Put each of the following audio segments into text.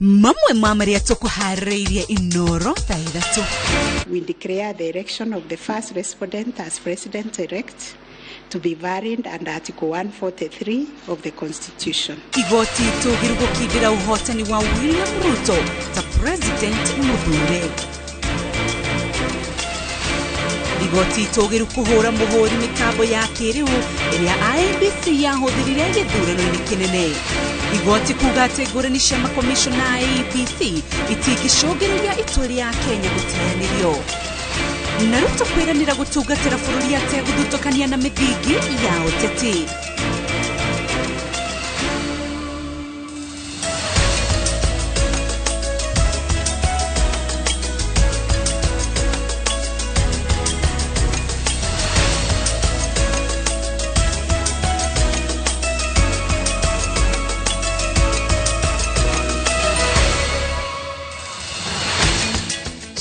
Mamwe ma marĩa tũkũharĩrĩirie Inoro thaa 3. We declare the election of the first respondent as president-elect to be valid under Article 143 of the Constitution. Igoti itũgĩru gũkindĩra ũhotani wa William Ruto ta president mũthure. Igoti itũgĩru kũhũra mũhũri mĩtambo ya kĩrĩu ĩrĩa IEBC yahũthĩrire gĩthurano-inĩ kĩnene. Igoti kuga atĩ ngũrani cia makomishona a IEBC itingĩcũngĩrĩria itua rĩa Kenya gũteanĩrio. Na Ruto kwĩranĩra gũtungatĩra bũrũri ategũthutũkania na mĩthingi ya ũteti.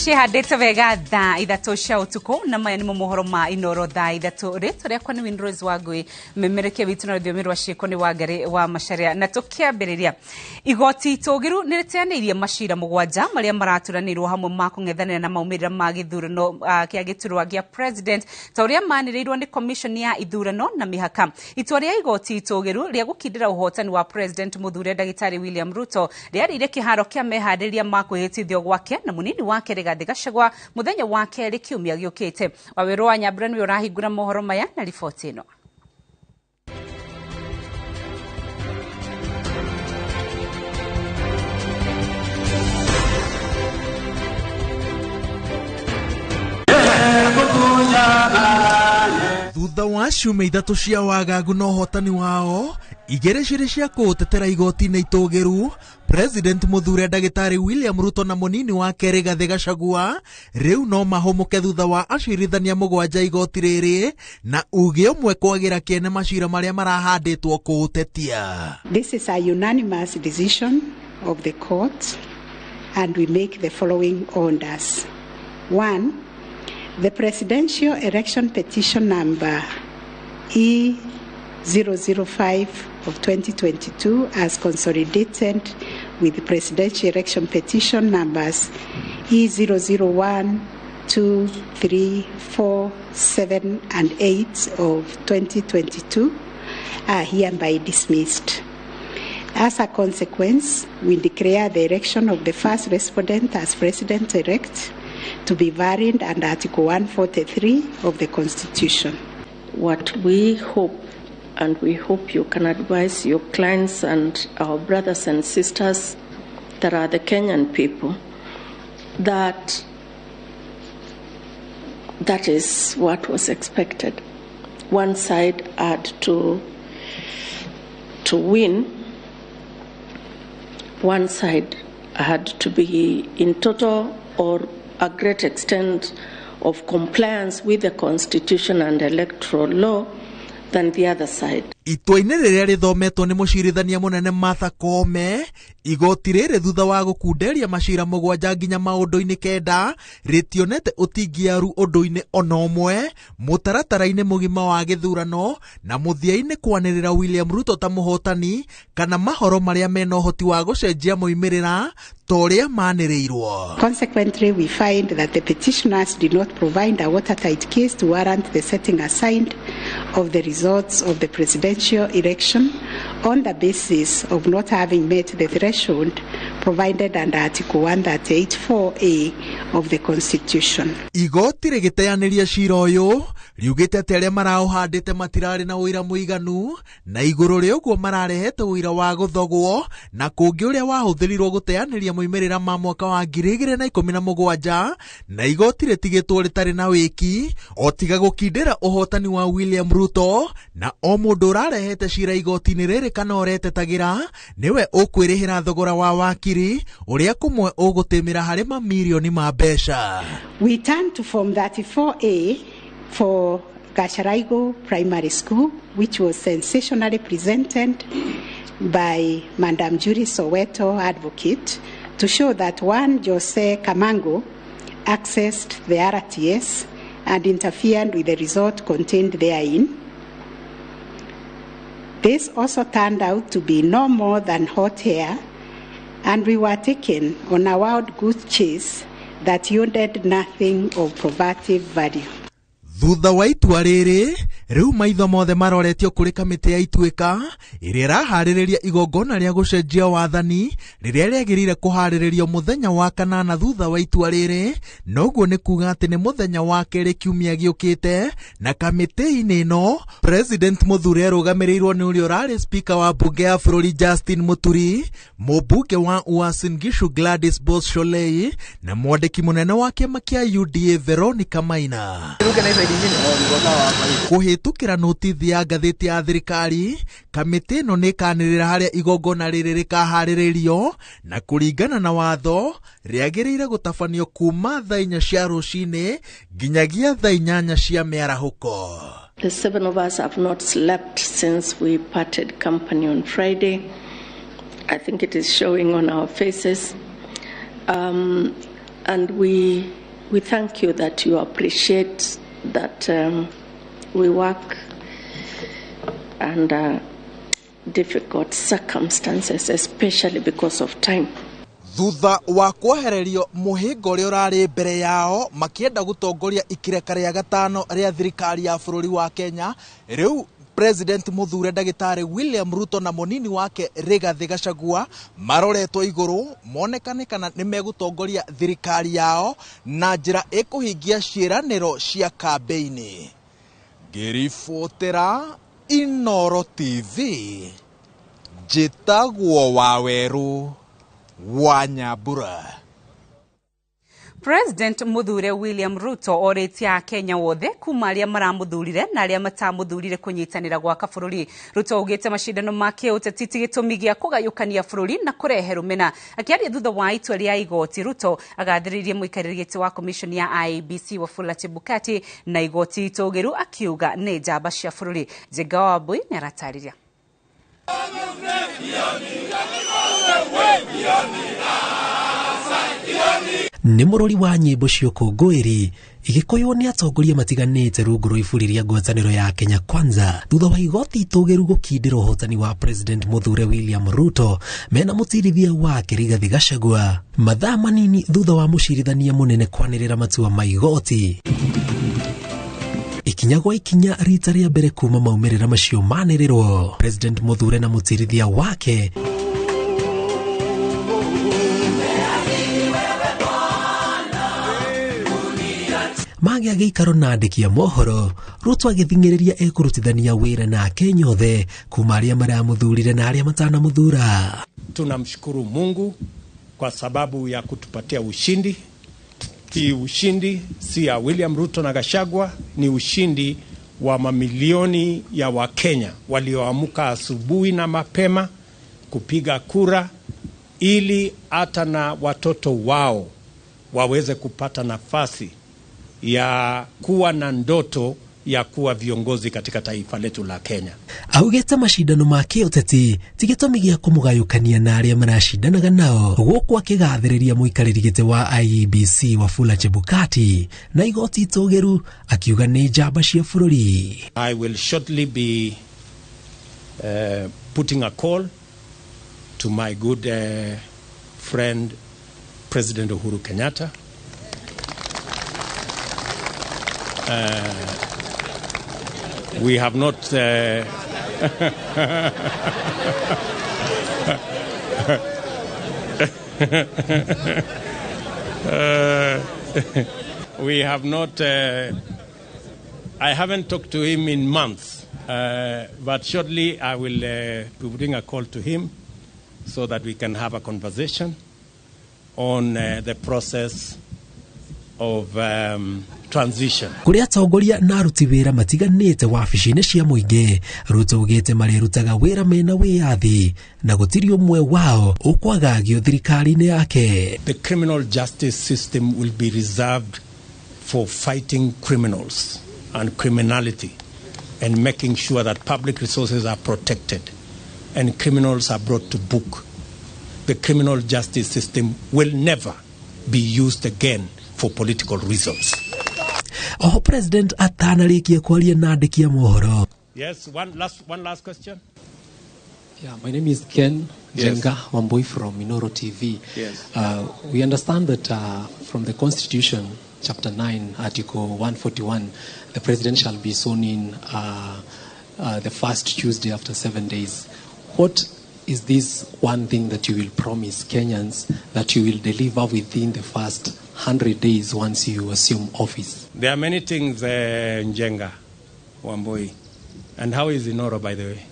Cihandĩte wega thaa 3 cia ũtukũ na maya nĩmo mohoro ma Inoro thaa 3. Rĩtwa rĩakwa nĩ Winrose Wangui, memerekia witũ na rũthiomi rwa ciĩko nĩ Wangari wa Macharia. Na tũkĩambĩrĩria, igoti itũgĩru nĩ rĩteanĩirie macira 7 marĩa maraturanĩirwo hamwe ma kũng'ethanĩra na maumĩrĩra ma gĩthurano kĩa gĩturwa gĩa president ta ũrĩa manĩrĩirwo nĩ commission ya ithurano na mĩhaka. Itua rĩa igoti itũgĩru rĩa gũkindĩra ũhotani wa president mũthure ndagĩtarĩ William Ruto rĩarĩire kĩharo kĩa meharĩria ma kwĩhĩtithio gwake na mũnini wake Rigathĩ Gachagua mũthenya wa kerĩ kiumia gĩũkĩte. Wawĩrũ wa Nyambura nĩwe ũrahingũra mohoro maya na riboti ĩno. Thutha wa ciumia 3 cia wagagu na ũhotani wao, 2 cirĩ cia kũũtetera igoti-inĩ itũgĩru, President mũthure ndagĩtarĩ William Ruto na mũnini wake Rigathĩ Gachagua rĩu no mahũmũke thutha wa acirithania 7 igoti rĩrĩ na uge ũmwe kwagĩra kĩene macira marĩa marahandĩtwo kũũtetia. This is a unanimous decision of the court and we make the following orders. 1. The presidential election petition number E005 of 2022 as consolidated with the presidential election petition numbers E001, 2, 3, 4, 7, and 8 of 2022 are hereby dismissed. As a consequence, we declare the election of the first respondent as president-elect to be valid under Article 143 of the Constitution. What we hope, and we hope you can advise your clients and our brothers and sisters that are the Kenyan people, that that is what was expected. One side had to win, one side had to be in total or a great extent of compliance with the Constitution and electoral law than the other side. Itua-inĩ rĩrĩa rĩthometwo nĩ mũcirithania mũnene Martha Koome, igoti rĩrĩ thutha wa gũkunderia macira 7 nginya maũndũ-inĩ 9 rĩtionete ũtingiaru ũndũ-inĩ ona ũmwe mũtaratara-inĩ mũgima wa gĩthurano na mũthia-inĩ kwanĩrĩra William Ruto ta mũhotani kana mahoro marĩa mena ũhoti wa gũcenjia moimĩrĩra ta ũrĩa manĩrĩirwo. Consequently, we find that the petitioners did not provide a watertight case to warrant the setting aside of the results of the presidential election on the basis of not having met the threshold provided under Article 138.4A of the Constitution. Igoti rĩgĩteanĩria cira ũyũ riugĩte atĩ arĩa maraũhandĩte matirarĩ na ũira mũiganu na igũrũ rĩa ũguo mararehete ũira wa gũthogwo na kũngĩ ũrĩa wahũthĩrirwo gũteanĩria moimĩrĩra ma mwaka wa 2017 na igoti rĩtigĩtwo rĩtarĩ na wĩki o tiga gũkindĩra ũhotani wa William Ruto na o mũndũ ũrarehete cira igoti-inĩ rĩrĩ kana ũretetagĩra nĩwe ũkwĩrĩhĩra thogora wa wakiri ũrĩa kũmwe ũgũtĩmĩra harĩ mamirioni ma mbeca. We turn to Form 34A for Gacharaigo Primary School, which was sensationally presented by Madam Julie Soweto advocate to show that one Jose Kamango accessed the RTS and interfered with the result contained therein. This also turned out to be no more than hot air, And we were taken on a wild goose chase that yielded nothing of probative value. Thutha wa itua rĩrĩ, rĩu maitho mothe maroretio kũrĩ kamĩtĩ ya Ituĩka ĩrĩa ĩraharĩrĩria igongona rĩa gũcenjia wathani rĩrĩa rĩagĩrĩire kũharĩrĩrio mũthenya wa kanana thutha wa itua rĩrĩ, noguo nĩ kuga atĩ nĩ mũthenya wa kerĩ kiumia gĩũkĩte. Na kamĩtĩ-inĩ ĩno President Muthure arũgamĩrĩirwo nĩ ũrĩa ũrarĩ speaker wa mbunge ya bũrũri Justin Muturi, mũmbunge wa Uasin Gishu Gladys Boss Sholei na mwandĩki mũnene wa kĩama kĩa UDA Veronica Maina. Kũhĩtũkĩra notithi ya ngathĩti ya thirikari, kamĩtĩ ĩno nĩ ĩkanĩrĩra harĩa igongona rĩrĩ rĩkaharĩrĩrio, na kũringana na watho rĩagĩrĩire gũtabanio kuma thaa 4 cia rũcinĩ nginyagia thaa 8 cia mĩarahũko. The 7 of us have not slept since we parted company on Friday. I think it is showing on our faces. And we thank you that you appreciate that we work under difficult circumstances, especially because of time. Thutha wa kwehererio mũhĩnga ũrĩa ũrarĩ mbere yao makĩenda gũtongoria ikireka rĩa gatano rĩa thirikari ya bũrũri wa Kenya, rĩu President Muthure Ndagĩtarĩ William Ruto na mũnini wake Rigathĩ Gachagua maroretwo igũrũ monekane kana nĩ megũtongoria thirikari yao na njĩra ĩkũhingia ciĩranĩro cia kambĩini. Ngĩribotera Inooro TV, njĩtagwo Wawerũ wa Nyambura. President Muthure William Ruto orĩtie Akenya wothe kuma arĩa maramuthurire na arĩa matamuthurire kũnyitanĩra gwaka bũrũri. Ruto augĩte macindano ma kĩũteti ti gĩtũmi gĩa kũgayũkania bũrũri na kũrehe rũmena. Akĩaria thutha wa itua rĩa igoti, Ruto agathĩrĩirie mũikarĩri gĩtĩ wa commission ya IEBC Wafula Chebukati na igoti itũgĩru, akiuga nĩ njamba cia bũrũri. Njenga Wambui nĩaratarĩria. Nĩ mũrori wa nyĩmbo cia ũkũngũĩri igĩkũywo nĩ atongoria matiganĩte rungu rwa iburi rĩa ngwatanĩro ya Kenya Kwanza thutha wa igoti itũgĩru gũkindĩra ũhotani wa President Muthure William Ruto mena mũtirithia wake Rigathĩ Gachagua mathaa manini thutha wa mũcirithania mũnene kwanĩrĩra matua ma igoti. Ikinya gwa ikinya rita rĩa mbere kuma maumĩrĩra macio manĩrĩrwo, President Muthure na mũtirithia wake magĩa gĩikaro na andĩki a mohoro. Ruto agĩthing'ĩrĩria ekũrutithania wĩra na Akenya othe kuma arĩa maramuthurire na arĩa matanamuthura. Tunamshukuru Mungu kwa sababu ya kutupatia ushindi. Hii ushindi si ya William Ruto na Gachagua, ni ushindi wa mamilioni ya Wakenya walioamka asubuhi na mapema kupiga kura ili hata na watoto wao waweze kupata nafasi ya kuwa na ndoto ya kuwa viongozi katika taifa letu la Kenya. Augĩte macindano ma kĩũteti ti gĩtũmi gĩa kũmũgayũkania na arĩa maracindanaga nao, gũkũ akĩgathĩrĩria mũikarĩri gĩtĩ wa IEBC Wafula Chebukati na igoti itũgĩru, akiuga nĩ njamba cia bũrũri. I will shortly be putting a call to my good friend President Uhuru Kenyatta. We have not we have not I haven't talked to him in months, but shortly I will be putting a call to him so that we can have a conversation on the process of transition. Kũrĩ atongoria na aruti wĩra matiganĩte wabici-inĩ cia mũingĩ, Ruto augĩte marĩrutaga wĩra mena wĩyathi na gũtirĩ ũmwe wao ũkwagagio thirikari-inĩ yake. The criminal justice system will be reserved for fighting criminals and criminality and making sure that public resources are protected and criminals are brought to book. The criminal justice system will never be used again for political reasons. Oho President atanarĩkia kwaria na andĩki a mohoro. Yes, one last question. Yeah, my name is Ken Yes. Jenga Wambui from Minoro TV. Yes. We understand that from the Constitution, Chapter 9, Article 141, the President shall be sworn in the first Tuesday after 7 days. What is this one thing that you will promise Kenyans that you will deliver within the first 100 days once you assume office? There are many things, Njenga Wambui. And how is Inoro, by the way?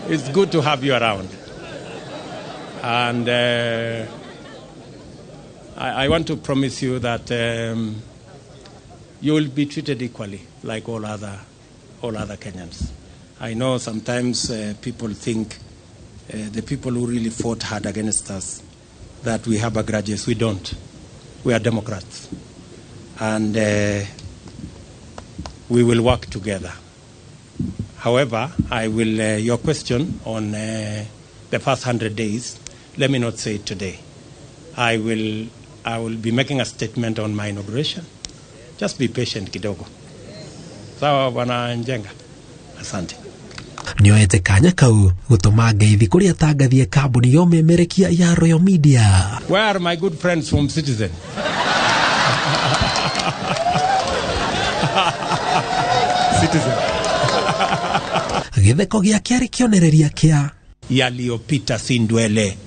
It's good to have you around. And I want to promise you that you will be treated equally like all other Kenyans. I know sometimes people think the people who really fought hard against us, that we have a grudges. We don't. We are Democrats. And we will work together. However, I will, your question on the first 100 days, let me not say it today. I will be making a statement on my inauguration. Just be patient kidogo. Sawa, Bwana Njenga. Asante. Nĩoete kanya kau gũtũma ngeithi kũrĩ atangathi a kambuni ya ũmemerekia ya Royal Media. Where are my good friends from Citizen? Citizen. Gĩtheko gĩake arĩ kĩonereria kĩa Yaliyopita si ndwele,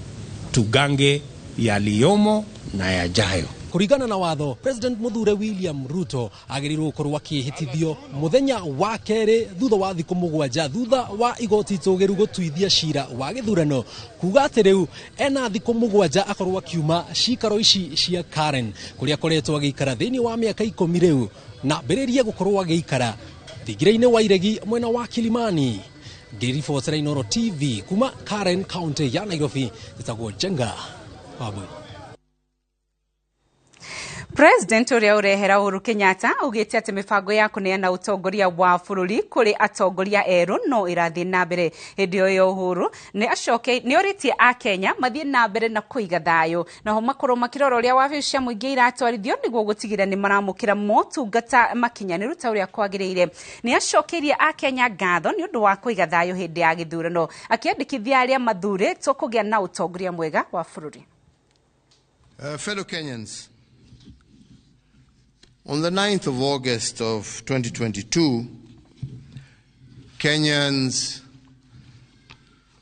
tugange yaliyomo na yajayo. Kũringana na watho, President mũthure William Ruto agĩrĩirwo gũkorwo akĩhĩtithio mũthenya wa kerĩ thutha wa thikũ 7 thutha wa igoti itũgĩru gũtuithia cira wa gĩthurano, kuga atĩ rĩu ena thikũ 7 akorwo akiuma cikaro ici cia Karen kũrĩa akoretwo agĩikara thĩinĩ wa mĩaka 10 rĩu na ambĩrĩrie gũkorwo agĩikara thingira-inĩ wa iregi mwena wa Kilimani. Ngĩribotera Inoro TV kuma Karen, kaunti ya Nairobi, njĩtagwo Njenga Wambui. President ũrĩa ũrehera Uhuru Kenyatta augĩte atĩ mĩbango ya kũneana ũtongoria wa bũrũri kũrĩ atongoria erũ no ĩrathiĩ na mbere. Hĩndĩ o ĩyo Uhuru nĩ acoke nĩ orĩtie akenya mathiĩ na mbere na kũiga thayũ naho makorwo makĩrora ũrĩa wabici cia mũingĩ iratwarithio nĩguo gũtigĩrĩra nĩ maramũkĩra motungata makinyanĩru ta ũrĩa kwagĩrĩire. Nĩ acokeirie akenya ngatho nĩ ũndũ wa kũiga thayũ hĩndĩ ya gĩthurano, akĩandĩkithia arĩa mathurĩtwo kũgĩa na ũtongoria mwega wa bũrũri. Fellow Kenyans, on the 9th of August of 2022, Kenyans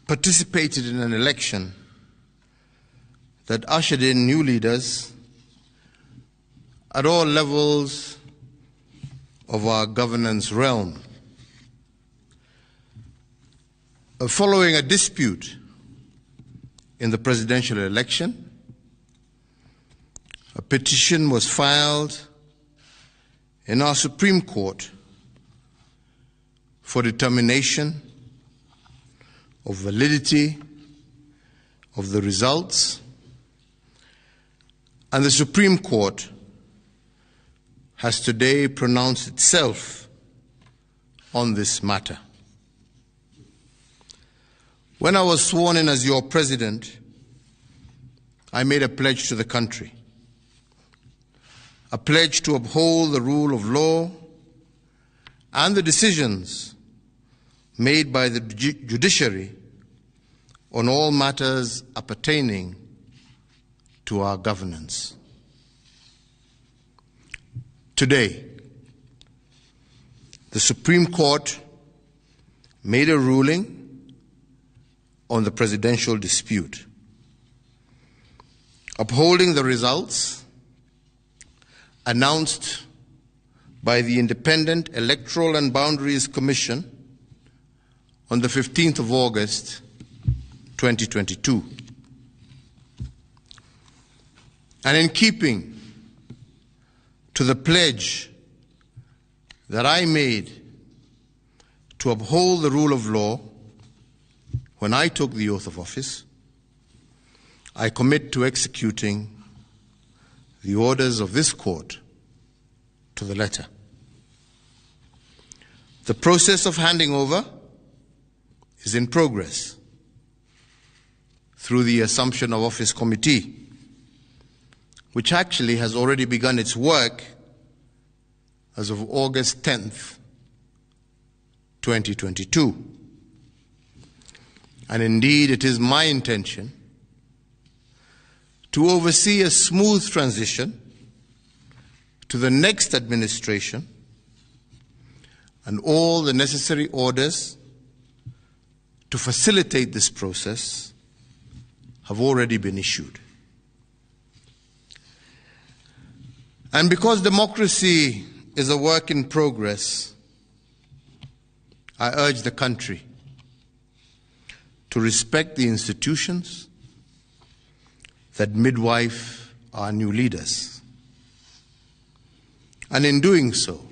participated in an election that ushered in new leaders at all levels of our governance realm. Following a dispute in the presidential election, a petition was filed in our Supreme Court for determination of validity of the results, and the Supreme Court has today pronounced itself on this matter. When I was sworn in as your president, I made a pledge to the country, a pledge to uphold the rule of law and the decisions made by the judiciary on all matters appertaining to our governance. Today, the Supreme Court made a ruling on the presidential dispute, upholding the results announced by the Independent Electoral and Boundaries Commission on the 15th of August 2022. And in keeping to the pledge that I made to uphold the rule of law when I took the oath of office, I commit to executing the orders of this court to the letter. The process of handing over is in progress through the Assumption of Office Committee, which actually has already begun its work as of August 10th, 2022. And indeed, it is my intention to oversee a smooth transition to the next administration and all the necessary orders to facilitate this process have already been issued. And because democracy is a work in progress, I urge the country to respect the institutions that midwife our new leaders. And in doing so,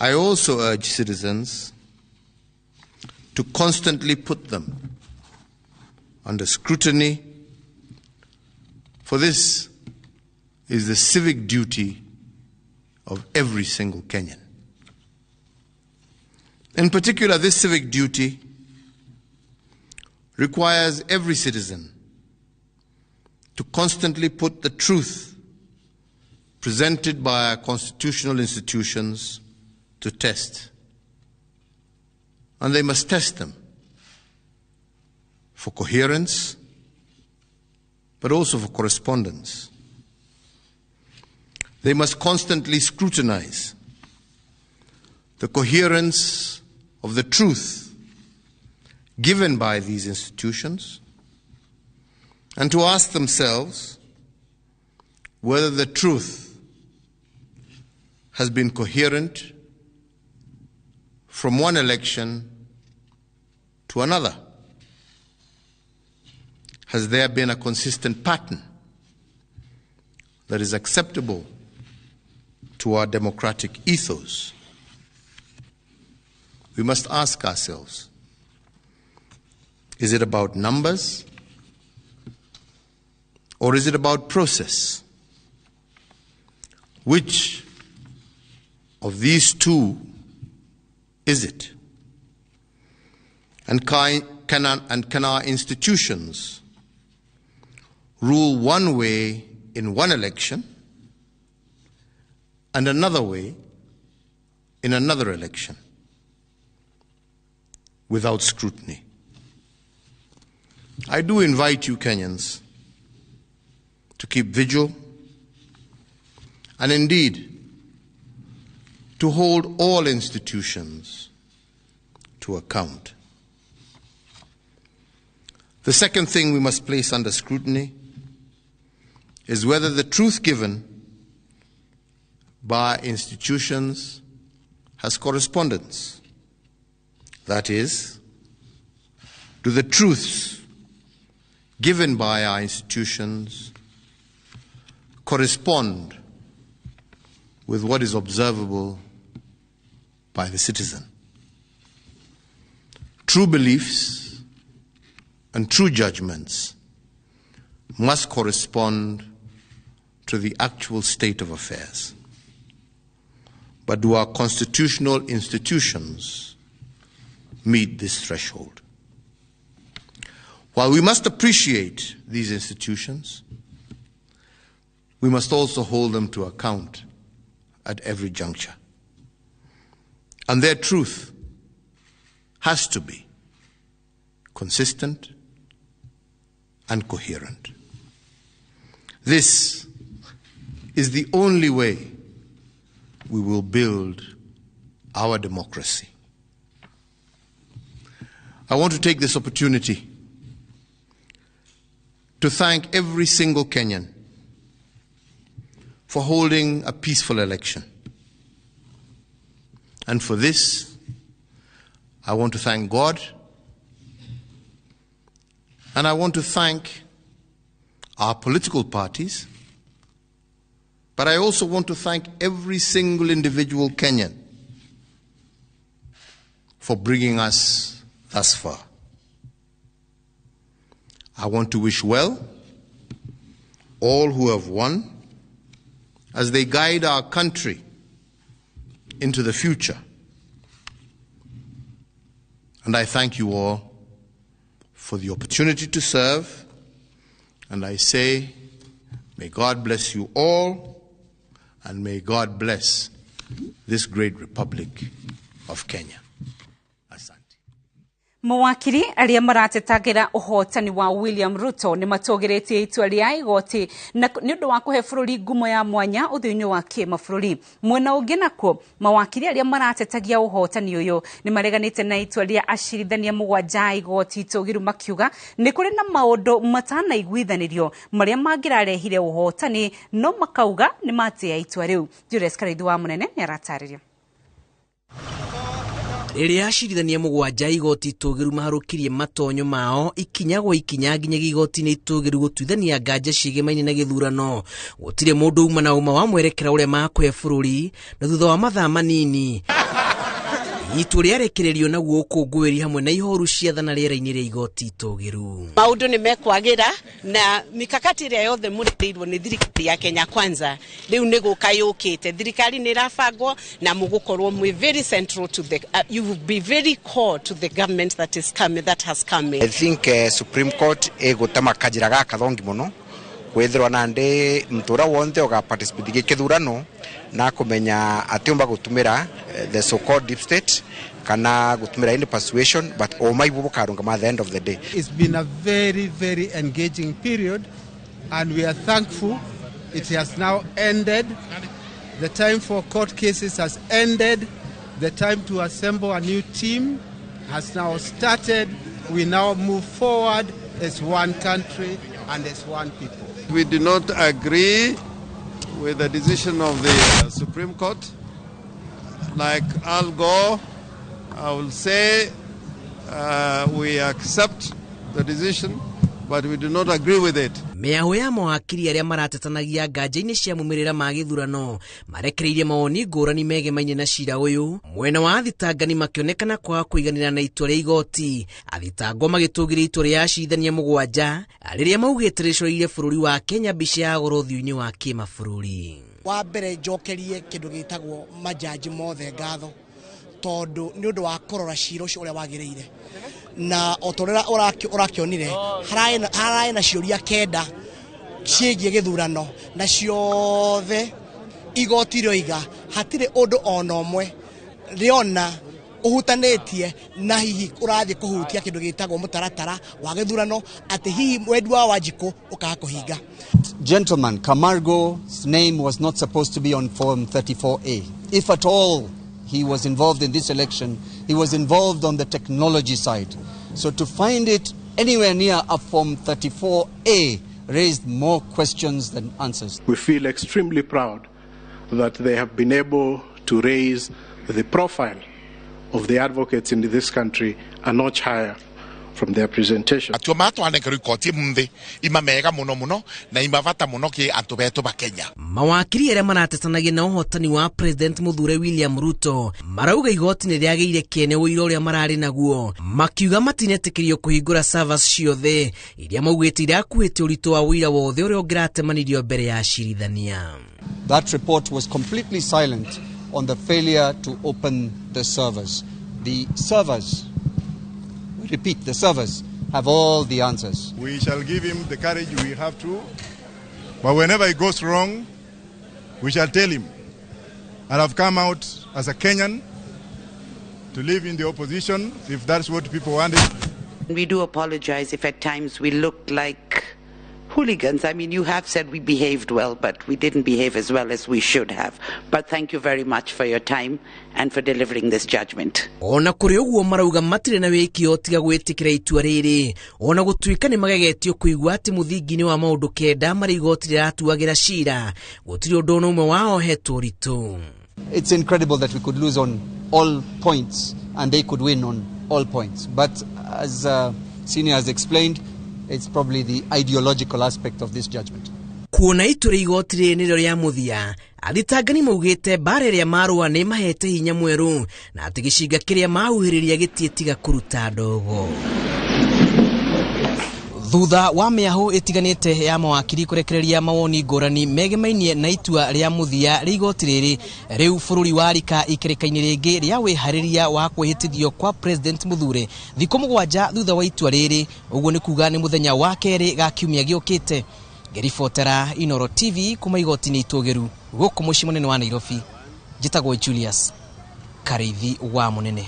I also urge citizens to constantly put them under scrutiny, for this is the civic duty of every single Kenyan. In particular, this civic duty requires every citizen to constantly put the truth presented by our constitutional institutions to test. And they must test them for coherence, but also for correspondence. They must constantly scrutinize the coherence of the truth given by these institutions and to ask themselves whether the truth has been coherent from one election to another. Has there been a consistent pattern that is acceptable to our democratic ethos? We must ask ourselves, is it about numbers or is it about process? Which of these two is it? And can our institutions rule one way in one election and another way in another election without scrutiny? I do invite you, Kenyans, to keep vigil and indeed to hold all institutions to account. The second thing we must place under scrutiny is whether the truth given by institutions has correspondence. That is, do the truths given by our institutions correspond with what is observable by the citizen? True beliefs and true judgments must correspond to the actual state of affairs. But do our constitutional institutions meet this threshold? While we must appreciate these institutions, we must also hold them to account at every juncture. And their truth has to be consistent and coherent. This is the only way we will build our democracy. I want to take this opportunity to thank every single Kenyan for holding a peaceful election. And for this, I want to thank God, and I want to thank our political parties, but I also want to thank every single individual Kenyan for bringing us thus far. I want to wish well all who have won as they guide our country into the future. And I thank you all for the opportunity to serve. And I say, may God bless you all, and may God bless this great republic of Kenya. Asante. Mawakiri arĩa maratetagĩra ũhotani wa William Ruto nĩ matũgĩrĩtie itua rĩa igoti na nĩ ũndũ wa kũhe bũrũri ngumo ya mwanya ũthiũ-inĩ wa kĩmabũrũri. Mwena ũngĩ nakuo, mawakiri arĩa maratetagia ũhotani ũyũ nĩ mareganĩte na itua rĩa acirithania 7 a igoti itũgĩru, makiuga nĩ kũrĩ na maũndũ matanaiguithanĩrio marĩa mangĩrarehire ũhotani, no makauga nĩ matĩa itua rĩu. Julius Karaithi wa Mũnene nĩ aratarĩria. Rĩrĩa acirithania 7 igoti itũgĩru maharũkirie matonyo mao ikinya gwa ikinya nginyagia igoti-inĩ itũgĩru gũtuithania nganja ciĩgemaine na gĩthurano, gũtirĩ mũndũ uma na ũma wa mwerekera ũrĩa makũhe bũrũri, na thutha wa mathaa manini itua rĩarekererio naguo ũkũngũĩri hamwe na ihoru ciathana rĩera-inĩ rĩa igoti itũgĩru. Maũndũ nĩ mekwagĩra na mikakati ĩrĩa yothe mũrĩirwo nĩ thirikari ya Kenya Kwanza rĩu nĩ gũka yũkĩte. Thirikari nĩ ĩrabangwo na mũgũkorwo mwĩ very central to the you will be very core to the government that is coming, that has come in. I think Supreme Court ĩgũtema kajira gaka thongi mũno kwithirwa na ndi mtura wonthe uga participate gĩkĩthurano na kumenya atiumba gutumira the so called deep state kana gutumira any persuasion, but o maibu bukarunga at the end of the day. It's been a very, very engaging period, and we are thankful it has now ended. The time for court cases has ended. The time to assemble a new team has now started. We now move forward as one country and as one people. We do not agree with the decision of the Supreme Court. Like Al Gore, I will say we accept the decision, but we do not agree with it. Mĩahũ ya mawakiri arĩa maratetanagia nganja-inĩ cia mumĩrĩra ma gĩthurano marekereirie mawoni ngũrani megemaine na cira ũyũ. Mwena wa athitangani makĩonekana kwaga kũiganĩra na itua rĩa igoti, athitangwo magĩtũgĩria itua rĩa acirithania 7 rĩrĩa maugĩte rĩcoreire bũrũri wa Kenya mbica ya goro ũthiũ-inĩ wa kĩmabũrũri. Wa mbere njokerie kĩndũ gĩtagwo majaji mothe ngatho tondũ nĩ ũndũ wa kũrora cira ũcio ũrĩa wagĩrĩire, na o ta ũrĩa ũrakĩonire haraĩ na ciũria 9 ciĩgiĩ gĩthurano, na ciothe igoti rĩoiga hatirĩ ũndũ ona ũmwe rĩona ũhutanĩtie na hihi ũrathiĩ kũhutia kĩndũ gĩtagwo mũtaratara wa gĩthurano, atĩ hihi wendi wa Wanjikũ ũkaga kũhinga. Gentleman, Camargo's name was not supposed to be on Form 34A. If at all he was involved in this election, he was involved on the technology side. So to find it anywhere near a Form 34A raised more questions than answers. We feel extremely proud that they have been able to raise the profile of the advocates in this country a notch higher from their presentation. Atua matwanenkerwo ikoti mthi ima mega muno muno na ima bata muno ki antu betu ba Kenya. Mawakiri arĩa maratetanagia na ũhotani wa President Mũthure William Ruto marauga igoti nĩ rĩagĩire kĩene ũira ũrĩa mararĩ naguo, makiuga matinetĩkĩrio kũhingũra servers ciothe iria maugĩte irakuĩte ũritũ wa ũira wothe ũrĩa ũngĩratemanirio mbere ya acirithania. That report was completely silent on the failure to open the servers. The servers, repeat, the servers have all the answers. We shall give him the courage we have to, but whenever he goes wrong, we shall tell him. And I've come out as a Kenyan to live in the opposition, if that's what people wanted. We do apologize if at times we looked like hooligans. I mean, you have said we behaved well, but we didn't behave as well as we should have. But thank you very much for your time and for delivering this judgment. Ona kũrĩ ũguo marauga matirĩ na wĩkio tiga gwĩtĩkĩra itua rĩrĩ, ona gũtuĩka nĩ magegetio kũigua atĩ mũthingi-inĩ wa maũndũ 9 marĩa igoti rĩratuagĩra cira gũtirĩ ũndũ ona ũmwe waohetwo ũritũ. It's incredible that we could lose on all points and they could win on all points. But as Senior has explained, it's probably the ideological aspect of this judgment. Kuona itua rĩa igoti rĩrĩ nĩrĩo rĩa mũthia, athitangani maugĩte mbara ĩrĩa marũa nĩ mahete hinya mwerũ na atĩ gĩcinga kĩrĩa mahuhĩrĩria gĩtiĩtiga kũruta ndogo. Thutha wa mĩahũ ĩtiganĩte ya mawakiri kũrekereria mawoni ngũrani megemainie na itua rĩa mũthia rĩa igoti rĩrĩ, rĩu bũrũri warika ikĩrĩka-inĩ rĩngĩ rĩa wĩharĩria wa kwĩhĩtithio kwa President Muthure thikũ 7 thutha wa itua rĩrĩ, ũguo nĩ kuga nĩ mũthenya wa kerĩ ga kiumia gĩũkĩte. Ngĩribotera Inoro TV kuma igoti-inĩ itũgĩru gũkũ mũciĩ mũnene wa Nairobi, njĩtagwo Julius Kariithi wa Mũnene.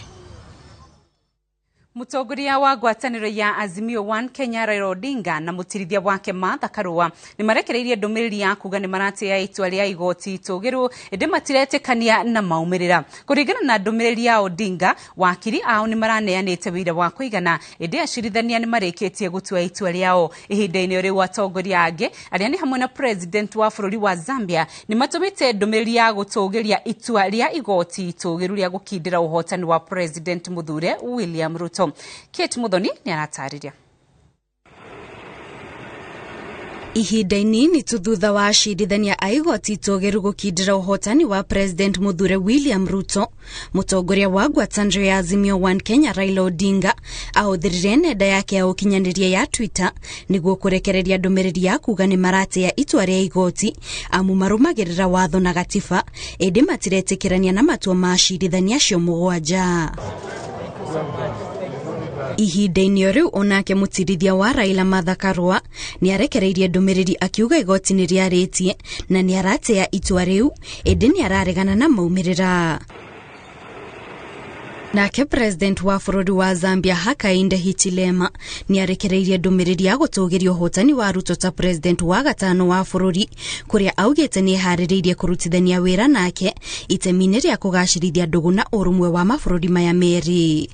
Mũtongoria wa ngwatanĩro ya Azimio One Kenya Raila Odinga na mũtirithia wake Martha Karua nĩ marekereirie ndũmĩrĩri ya kuga nĩ maratĩĩa itua rĩa igoti itũgĩru ĩndĩ matiretĩkania na maumĩrĩra. Kũringana na ndũmĩrĩri ya Odinga, wakiri ao nĩ maraneanĩte wĩira wa kũigana ĩndĩ acirithania nĩ marĩkĩtie gũtua itua rĩao. Ihinda-inĩ rĩu atongoria angĩ arĩa nĩ hamwe na president wa bũrũri wa Zambia nĩ matũmĩte ndũmĩrĩri ya gũtũgĩria itua rĩa igoti itũgĩru rĩa gũkindĩra ũhotani wa President Muthure William Ruto. Kate Muthoni nĩ aratarĩria. Ihinda inini tu thutha wa acirithania a igoti itũgĩru gũkindĩra ũhotani wa President Muthure William Ruto, mũtongoria wa ngwatanĩro ya Azimio One Kenya Raila Odinga ahũthĩrire nenda yake ya ũkinyanĩria ya Twitter nĩguo kũrekereria ndũmĩrĩri ya kuga nĩ maratĩĩa itua rĩa igoti amu marũmagĩrĩra watho na gatiba ĩndĩ matiretĩkĩrania na matua ma acirithania acio 7. Ihinda-inĩ rĩu onake mũtirithia wa Raila Martha Karua nĩ arekereirie ndũmĩrĩri akiuga igoti nĩ rĩarĩtie na nĩ aratĩĩa itua rĩu ĩndĩ nĩ araregana na maumĩrĩra. Nake President wa bũrũri wa Zambia Hakainde Hichilema nĩ arekereirie ndũmĩrĩri ya gũtũgĩria ũhotani wa Ruto ta president wa gatano wa bũrũri kũrĩa augĩte nĩ eharĩrĩirie kũrutithania wĩra nake itemi-inĩ rĩa kũgacĩrithia ndũgũ na ũrũmwe wa mabũrũri maya merĩ.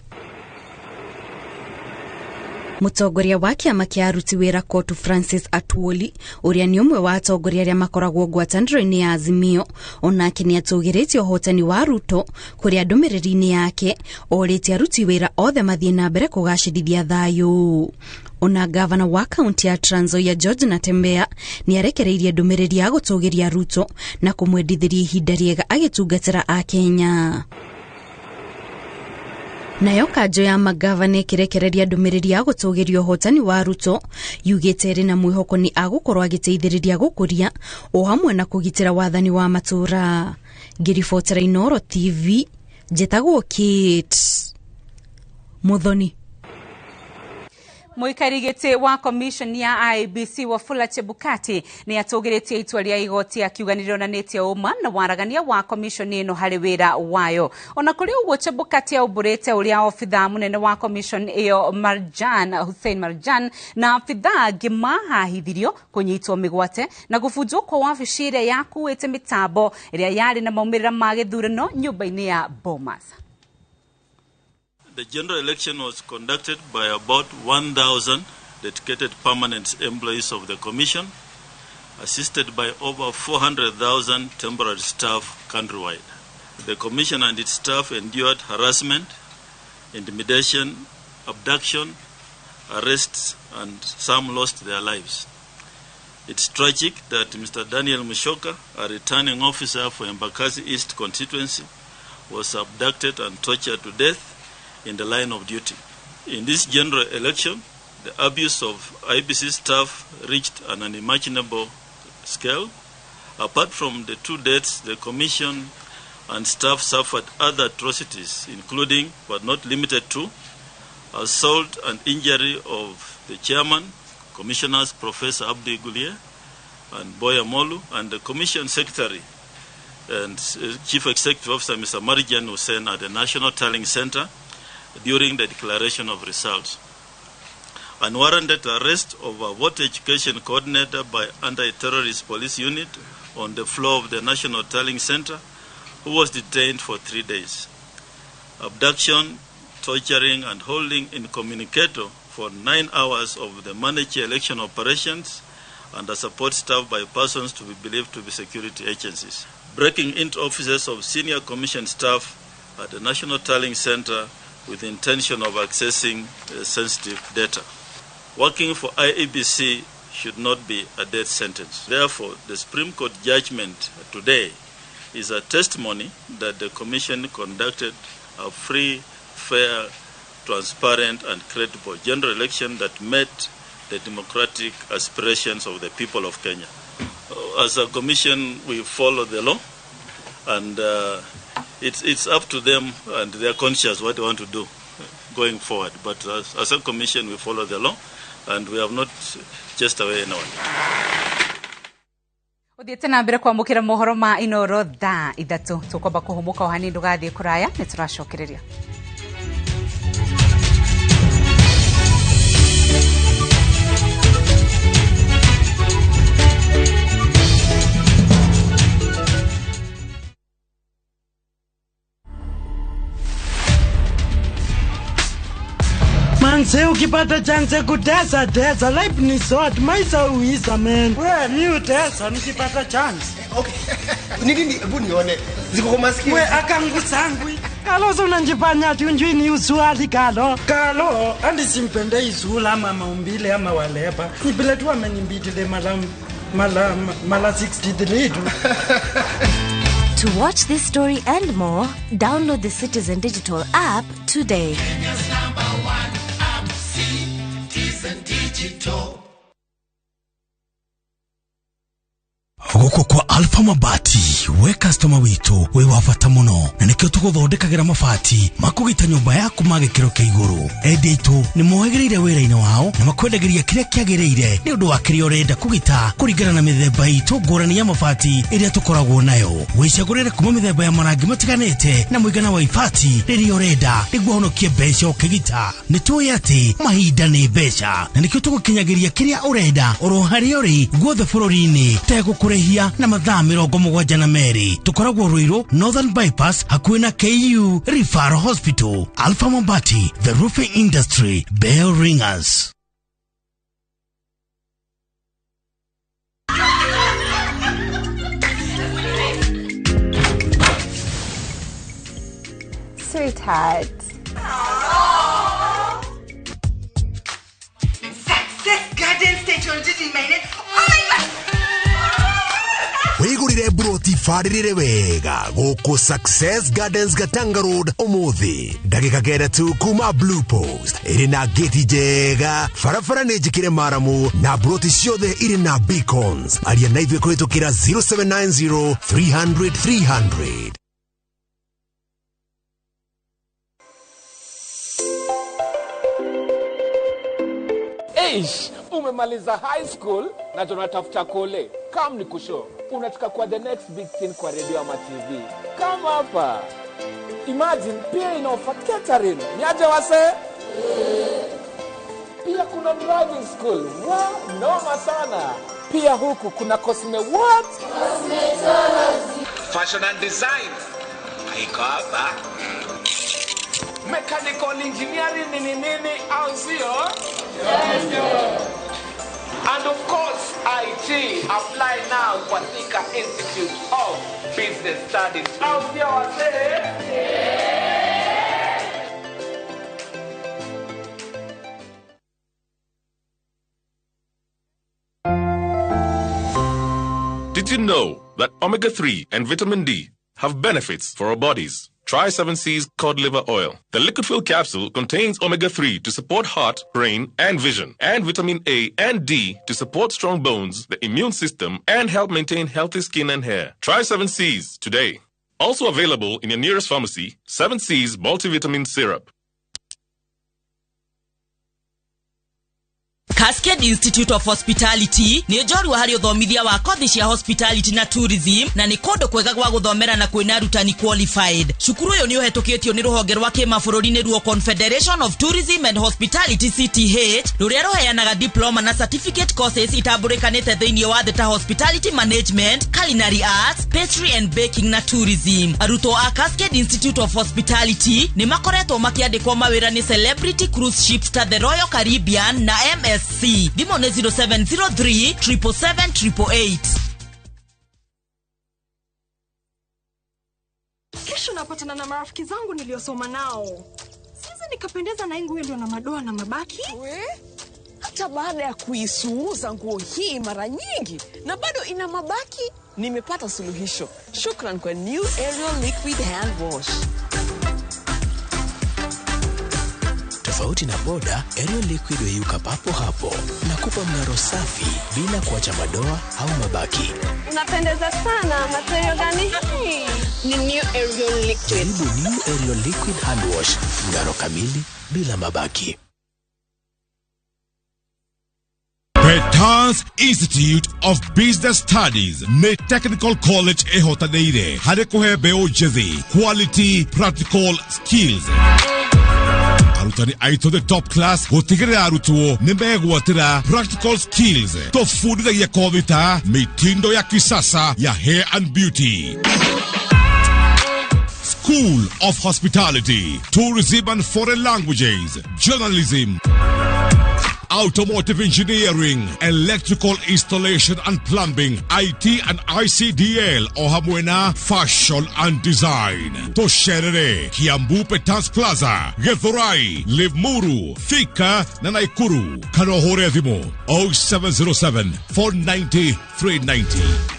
Mũtongoria wa kĩama kĩa aruti wĩra Kotu Francis Atwoli ũrĩa nĩ ũmwe wa atongoria arĩa makoragwo ngwatanĩro-inĩ ya Azimio onake nĩ atũgĩrĩtie ũhotani wa Ruto kũrĩa ndũmĩrĩri-inĩ yake orĩtie aruti wĩra othe mathiĩ na mbere kũgacĩrithia thayũ. Ona gavana wa kaunti ya Trans Nzoia George Natembeya nĩ arekereirie ndũmĩrĩri ya gũtũgĩria Ruto na kũmwendithĩria ihinda rĩega agĩtungatĩra Akenya. Nayo kanjo ya magavana ĩkĩrekereria ndũmĩrĩri ya gũtũgĩria ũhotani wa Ruto yugĩte ĩrĩ na mwĩhoko nĩ agũkorwo agĩteithĩrĩria gũkũria o hamwe na kũgitĩra wathani wa matũũra. Ngĩribotera Inoro TV njĩtagwo Kate Muthoni. Mũikari gĩtĩ wa commission ya IEBC Wafula Chebukati nĩ atũgĩrĩtie itua rĩa igoti akiuga nĩ rĩonanĩtie ũma na waragania wa commission ĩno harĩ wĩra wayo. Ona kũrĩ ũguo Chebukati aumbũrĩte ũrĩa obithaa mũnene wa commission ĩyo Marjan Hussein Marjan na abithaa angĩ mahahithirio kũnyitwo mĩgwate na gũbunjwo kwa wabici ĩrĩa yakuĩte mĩtambo ĩrĩa yarĩ na maumĩrĩra ma gĩthurano nyũmba-inĩ ya Bomas. The general election was conducted by about 1,000 dedicated permanent employees of the Commission, assisted by over 400,000 temporary staff countrywide. The Commission and its staff endured harassment, intimidation, abduction, arrests, and some lost their lives. It's tragic that Mr. Daniel Mushoka, a returning officer for Embakasi East constituency, was abducted and tortured to death in the line of duty. In this general election, the abuse of IEBC staff reached an unimaginable scale. Apart from the two deaths, the Commission and staff suffered other atrocities, including, but not limited to, assault and injury of the chairman, Commissioners Professor Abdi Gulier and Boya Molu, and the Commission Secretary and Chief Executive Officer Mr. Marjan Hussein at the National Tallying Center during the declaration of results. Unwarranted arrest of a voter education coordinator by anti-terrorist police unit on the floor of the National Tallying Center, who was detained for 3 days. Abduction, torturing, and holding incommunicado for 9 hours of the manager election operations and the support staff by persons to be believed to be security agencies. Breaking into offices of senior commission staff at the National Tallying Center with the intention of accessing sensitive data. Working for IEBC should not be a death sentence. Therefore, the Supreme Court judgment today is a testimony that the Commission conducted a free, fair, transparent, and credible general election that met the democratic aspirations of the people of Kenya. As a commission, we follow the law, and it's up to them and their conscience what they want to do going forward. But as a commission, we follow the law, and we have not chased away anyone. Uthiete na mbere kwamukira mohoro ma Inoro thaa 3 tukwamba kuhumuka ohani ndugathie kuraya ni turacokereria. Manze ukipata chance kutesa tesa, life ni short, maisha uisa man. We mi utesa nikipata chance. Okay. Nini hebu nione. Ziko kwa masikio. We akangu sangwi. Kalo so unanjifanya ati unjui ni usuali kalo. Kalo andi simpende izula ama maumbile ama waleba. Ni vile tu amenimbitile mala 63 tu. To watch this story and more, download the Citizen Digital app today. Kenya's number one app, Citizen Digital. Guku kwa Alpha Mabati we customer witu we wa bata muno na nikio tuguthondekagira mabati makugita nyumba yaku magikiro kia iguru. Endia itu ni mohegereire wira-ini wao na makwendagiria kiria kiagiriire ni undu wa kiria urenda kugita kuringana na mithemba itu ngurani ya mabati iria tukoragwo nayo. Wicagurire kuma mithemba ya marangi matiganite na muigana wa ibati riria urenda niguo honokie mbeca ukigita. Ni tui ati mahinda ni mbeca na nikio tugukinyagiria kiria urenda oro haria uri guothe bururi-ini tegũkũrĩhia na mathaa 72. Tukoragwo Ruiru Northern Bypass hakuhĩ na KU Referral Hospital. Alpha Mabati, the roofing industry bell ringers. Sweetheart. Success Garden Station jiji maine. Oh my God. Wigurire broti barĩrĩre wega gũkũ Success Gardens Gatanga Road ũmũthĩ ndagĩka 9 tu kuma Blue Post ĩrĩ na gĩti njega, barabara nĩ njĩkĩre maramu na broti ciothe irĩ na beacons. Aria na ithuĩ kũhĩtũkĩra 0790 300 300. Eish, umemaliza high school na tunatafuta kole. Come ni kusho. Unataka kwa the next big thing kwa radio ama TV. Come hapa. Imagine pia inaofa catering. Niaje wase? Pia kuna driving school. Wa, noma sana. Pia huku kuna cosme what? Cosmetology. Fashion and design. Haiko hapa. Mechanical engineering nini nini au sio? Yes. And of course, IT. Apply now kwa Thika Institute of Business Studies. Au sio wazee? Did you know that omega-3 and vitamin D have benefits for our bodies? Try 7C's cod liver oil. The liquid fill capsule contains omega-3 to support heart, brain, and vision, and vitamin A and D to support strong bones, the immune system, and help maintain healthy skin and hair. Try 7C's today. Also available in your nearest pharmacy, 7C's multivitamin syrup. Cascade Institute of Hospitality ni njorua hari uthomithia wa kothi cia hospitality na tourism na ni kundu kwega gwa guthomera na kwina arutani qualified. Cukuru uyu ni uhetukitio ni ruhonge rwa kimabũrũri ni ruo Confederation of Tourism and Hospitality CTH ruria ruheanaga diploma na certificate courses itambũrĩkanĩte thĩinĩ wa thĩ ta hospitality management, culinary arts, pastry and baking na tourism. Arutwo a Cascade Institute of Hospitality ni makoretwo makiandĩkwo mawĩra ni celebrity cruise ships ta the Royal Caribbean na MSC. Thimũ nĩ 0703 777 888. Kesho napatana na marafiki zangu niliosoma nao. Siwezi nikapendeza na nguo iliyo na madoa na mabaki. We? Hata baada ya kuisuuza nguo hii mara nyingi na bado ina mabaki, nimepata suluhisho. Shukran kwa New Ariel Liquid Hand Wash. Tofauti Tofauti na boda, Ariel Liquid huyeyuka papo hapo na kupa mng'aro safi bila kuacha madoa au mabaki. Unapendeza sana. Material gani hii? Ni New Ariel Liquid. Jaribu New Ariel Liquid Hand Wash, mng'aro kamili bila mabaki. Petans Institute of Business Studies nĩ technical college ĩhotanĩire harĩ kũhe mbeũ njĩthĩ quality practical skills. Arutani aitũ the top class gũtigĩrĩra arutwo nĩ megwatĩra practical skills. Tũbundithagia kothi ta mitindo ya kisasa ya hair and beauty, School of Hospitality, Tourism and Foreign Languages, Journalism, Automotive Engineering, Electrical Installation and Plumbing, IT and ICDL, o hamwe na Fashion and Design. Tosherere, Kiambu Petans Plaza, Githurai, Limuru, Thika na Naikuru. Kana ũhũre thimũ 0707 490 390.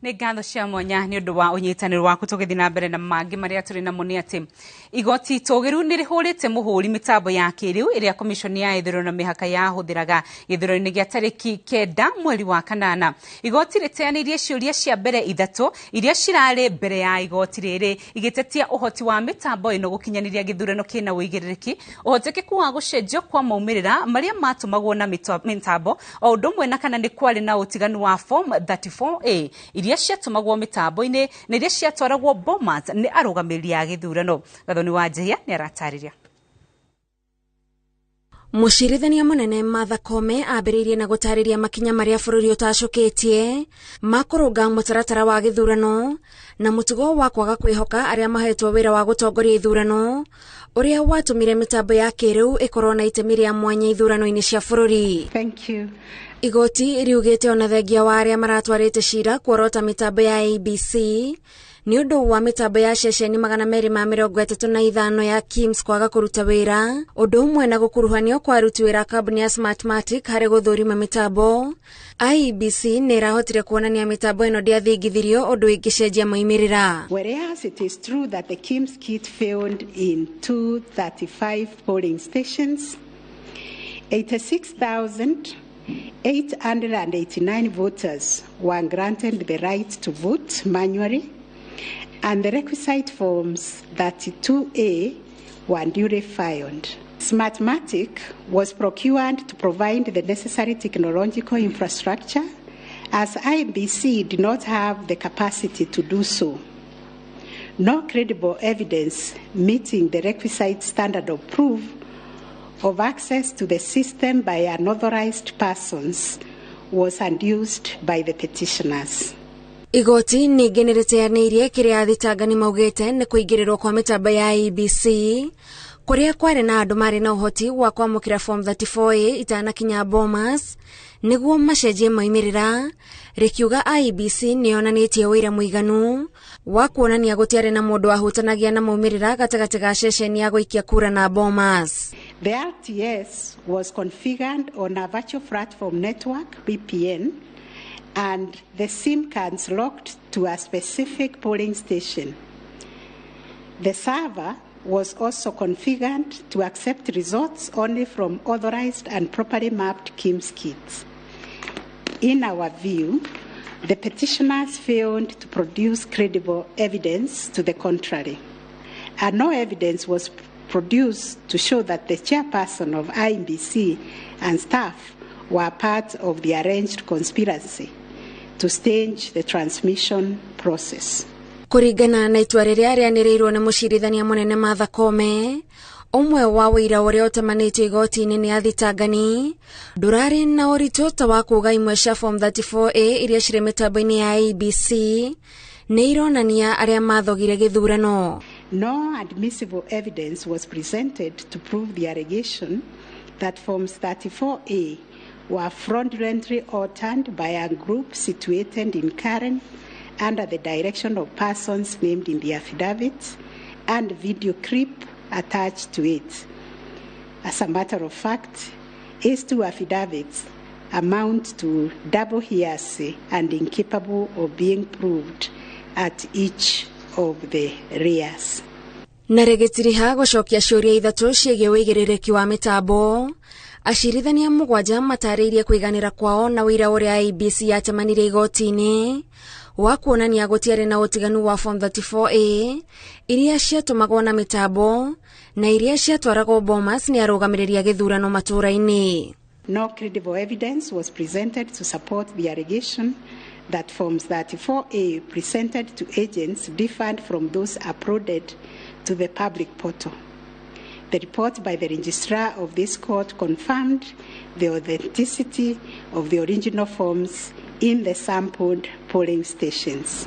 Nĩ ngatho cia mwanya nĩ ũndũ wa ũnyitanĩro waku. Tũgĩthiĩ na mbere na mangĩ marĩa tũrĩ namo nĩ atĩ igoti itũgĩru nĩ rĩhũrĩte mũhũri mĩtambo ya kĩrĩu ĩrĩa komishoni ya ithurano na mĩhaka yahũthĩraga gĩthurano-inĩ gĩa tarĩki 9 mweri wa 8. Igoti rĩteanĩirie ciũria cia mbere 3 iria cirarĩ mbere ya igoti rĩrĩ igĩtetia ũhoti wa mĩtambo ĩno gũkinyanĩria gĩthurano kĩna ũigĩrĩrĩki, ũhotekeku wa gũcenjio kwa maumĩrĩra marĩa matũmagwo na mĩtambo, o ũndũ ũmwe na kana nĩ kwarĩ na ũtiganu wa form 34A iria ciatũmagwo mĩtambo-inĩ na iria ciatwaragwo Bomas nĩ arũgamĩrĩri a gĩthurano. Gathoni wa Njihia nĩ aratarĩria. Mũcirithania mũnene Martha Koome ambĩrĩirie na gũtarĩria makinya marĩa bũrũri ũtacũkĩtie ma kũrũnga mũtaratara wa gĩthurano na mũtugo wa kwaga kwĩhoka arĩa mahetwo wĩra wa gũtongoria ithurano ũrĩa watũmire mĩtambo ya kĩrĩu ĩkorwo na itemi rĩa mwanya ithurano-inĩ cia bũrũri. Thank you. Igoti riugĩte ona thengia wa arĩa maratwarĩte cira kuorota mĩtambo ya ABC nĩ ũndũ wa mĩtambo ya ceceni 235 ya KIMS kwaga kũruta wĩra, ũndũ ũmwe na gũkuruhanio kwa aruti wĩra a kambuni ya Smartmatic harĩ gũthũrima mĩtambo. IEBC nĩ ĩrahotire kuonania mĩtambo ĩno ndĩathingithirio ũndũ ĩngĩcenjia maumĩrĩra. Whereas it is true that the KIMS kit failed in 235 polling stations, 86,889 voters were granted the right to vote manually, and the requisite forms 32A were duly filed. Smartmatic was procured to provide the necessary technological infrastructure, as IEBC did not have the capacity to do so. No credible evidence meeting the requisite standard of proof of access to the system by unauthorized persons was adduced by the petitioners. Igoti ningĩ nĩ rĩteanĩirie kĩrĩa athitangani maugĩte nĩ kũingĩrĩrwo kwa mĩtambo ya IEBC kũrĩa kwarĩ na andũ marĩ na ũhoti wa kwamũkĩra form 34A itanakinya Bomas nĩguo macenjie maumĩrĩra, rĩkiuga IEBC nĩ yonanĩtie ũira mũiganu wa kuonania gũtiarĩ na mũndũ wahutanagia na maumĩrĩra gatagatĩ ga ceceni ya gũikia kura na Bomas. The RTS was configured on a virtual platform network, VPN, and the SIM cards locked to a specific polling station. The server was also configured to accept results only from authorized and properly mapped KIMS kits. In our view, the petitioners failed to produce credible evidence to the contrary, and no evidence was produced to show that the chairperson of IEBC and staff were part of the arranged conspiracy to stage the transmission process. Kũringana na itua rĩrĩa rĩanĩrĩirwo nĩ mũcirithania mũnene Martha Koome, ũmwe wa ũira ũrĩa ũtemanĩtio igoti-inĩ nĩ athitangani ndũrarĩ na ũritũ ta wa kuuga imwe cia form 34A iria cirĩ mĩtambo-inĩ ya IEBC nĩ ironania arĩa mathogire gĩthurano. No admissible evidence was presented to prove the allegation that forms 34A were fraudulently altered by a group situated in Karen under the direction of persons named in the affidavit and video clip attached to it. As a matter of fact, His two affidavits amount to double hearsay and incapable of being proved at each of the rears. Na rĩgĩtiriha gũcokia ciũria ithatũ ciĩgiĩ ũigĩrĩrĩki wa mĩtambo. Acirithania mũgwanja matarĩirie kũiganĩra kwao na ũira ũrĩa IEBC yatemanirie igoti-inĩ wa kuonania gũtiarĩ na ũtiganu wa Form 34A iria ciatũmagwo na mĩtambo na iria ciatwaragwo Bomas nĩ arũgamĩrĩri a gĩthurano matũũra-inĩ. No credible evidence was presented to support the allegation that Forms 34A presented to agents differed from those uploaded to the public portal. The report by the registrar of this court confirmed the authenticity of the original forms in the sampled polling stations.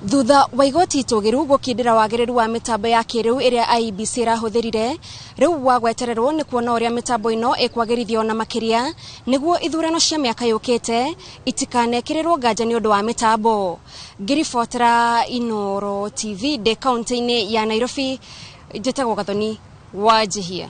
Thutha wa igoti itũgĩru gũkindĩra wagĩrĩru wa mĩtambo ya kĩrĩu ĩrĩa IEBC ĩrahũthĩrire, rĩu wa gwetererwo nĩ kuona ũrĩa mĩtambo ĩno ĩkwagĩrithio na makĩria nĩguo ithurano cia mĩaka yũkĩte itikanekĩrĩrwo nganja nĩ ũndũ wa mĩtambo. Ngĩribotera Inooro TV ndĩ kaunti-inĩ ya Nairobi, njĩtagwo Gathoni wa Njihia.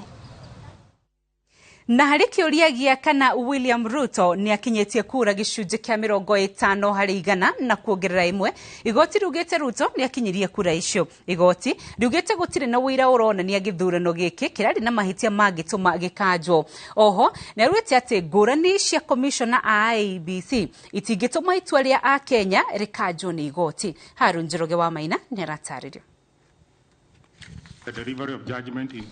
Na harĩ kĩũria gĩa kana William Ruto nĩ akinyĩtie kura gĩcunjĩ kĩa 50% na kuongerera ĩmwe, igoti riugĩte Ruto nĩ akinyirie kura icio. Igoti riugĩte gũtirĩ na ũira ũronania gĩthurano gĩkĩ kĩrarĩ na mahĩtia mangĩtũma gĩkanjwo. Oho nĩ arugĩte atĩ ngũrani cia commissioner a IEBC itingĩtũma itua rĩa Akenya rĩkanjwo nĩ igoti. Harun Njoroge wa Maina nĩ aratarĩria.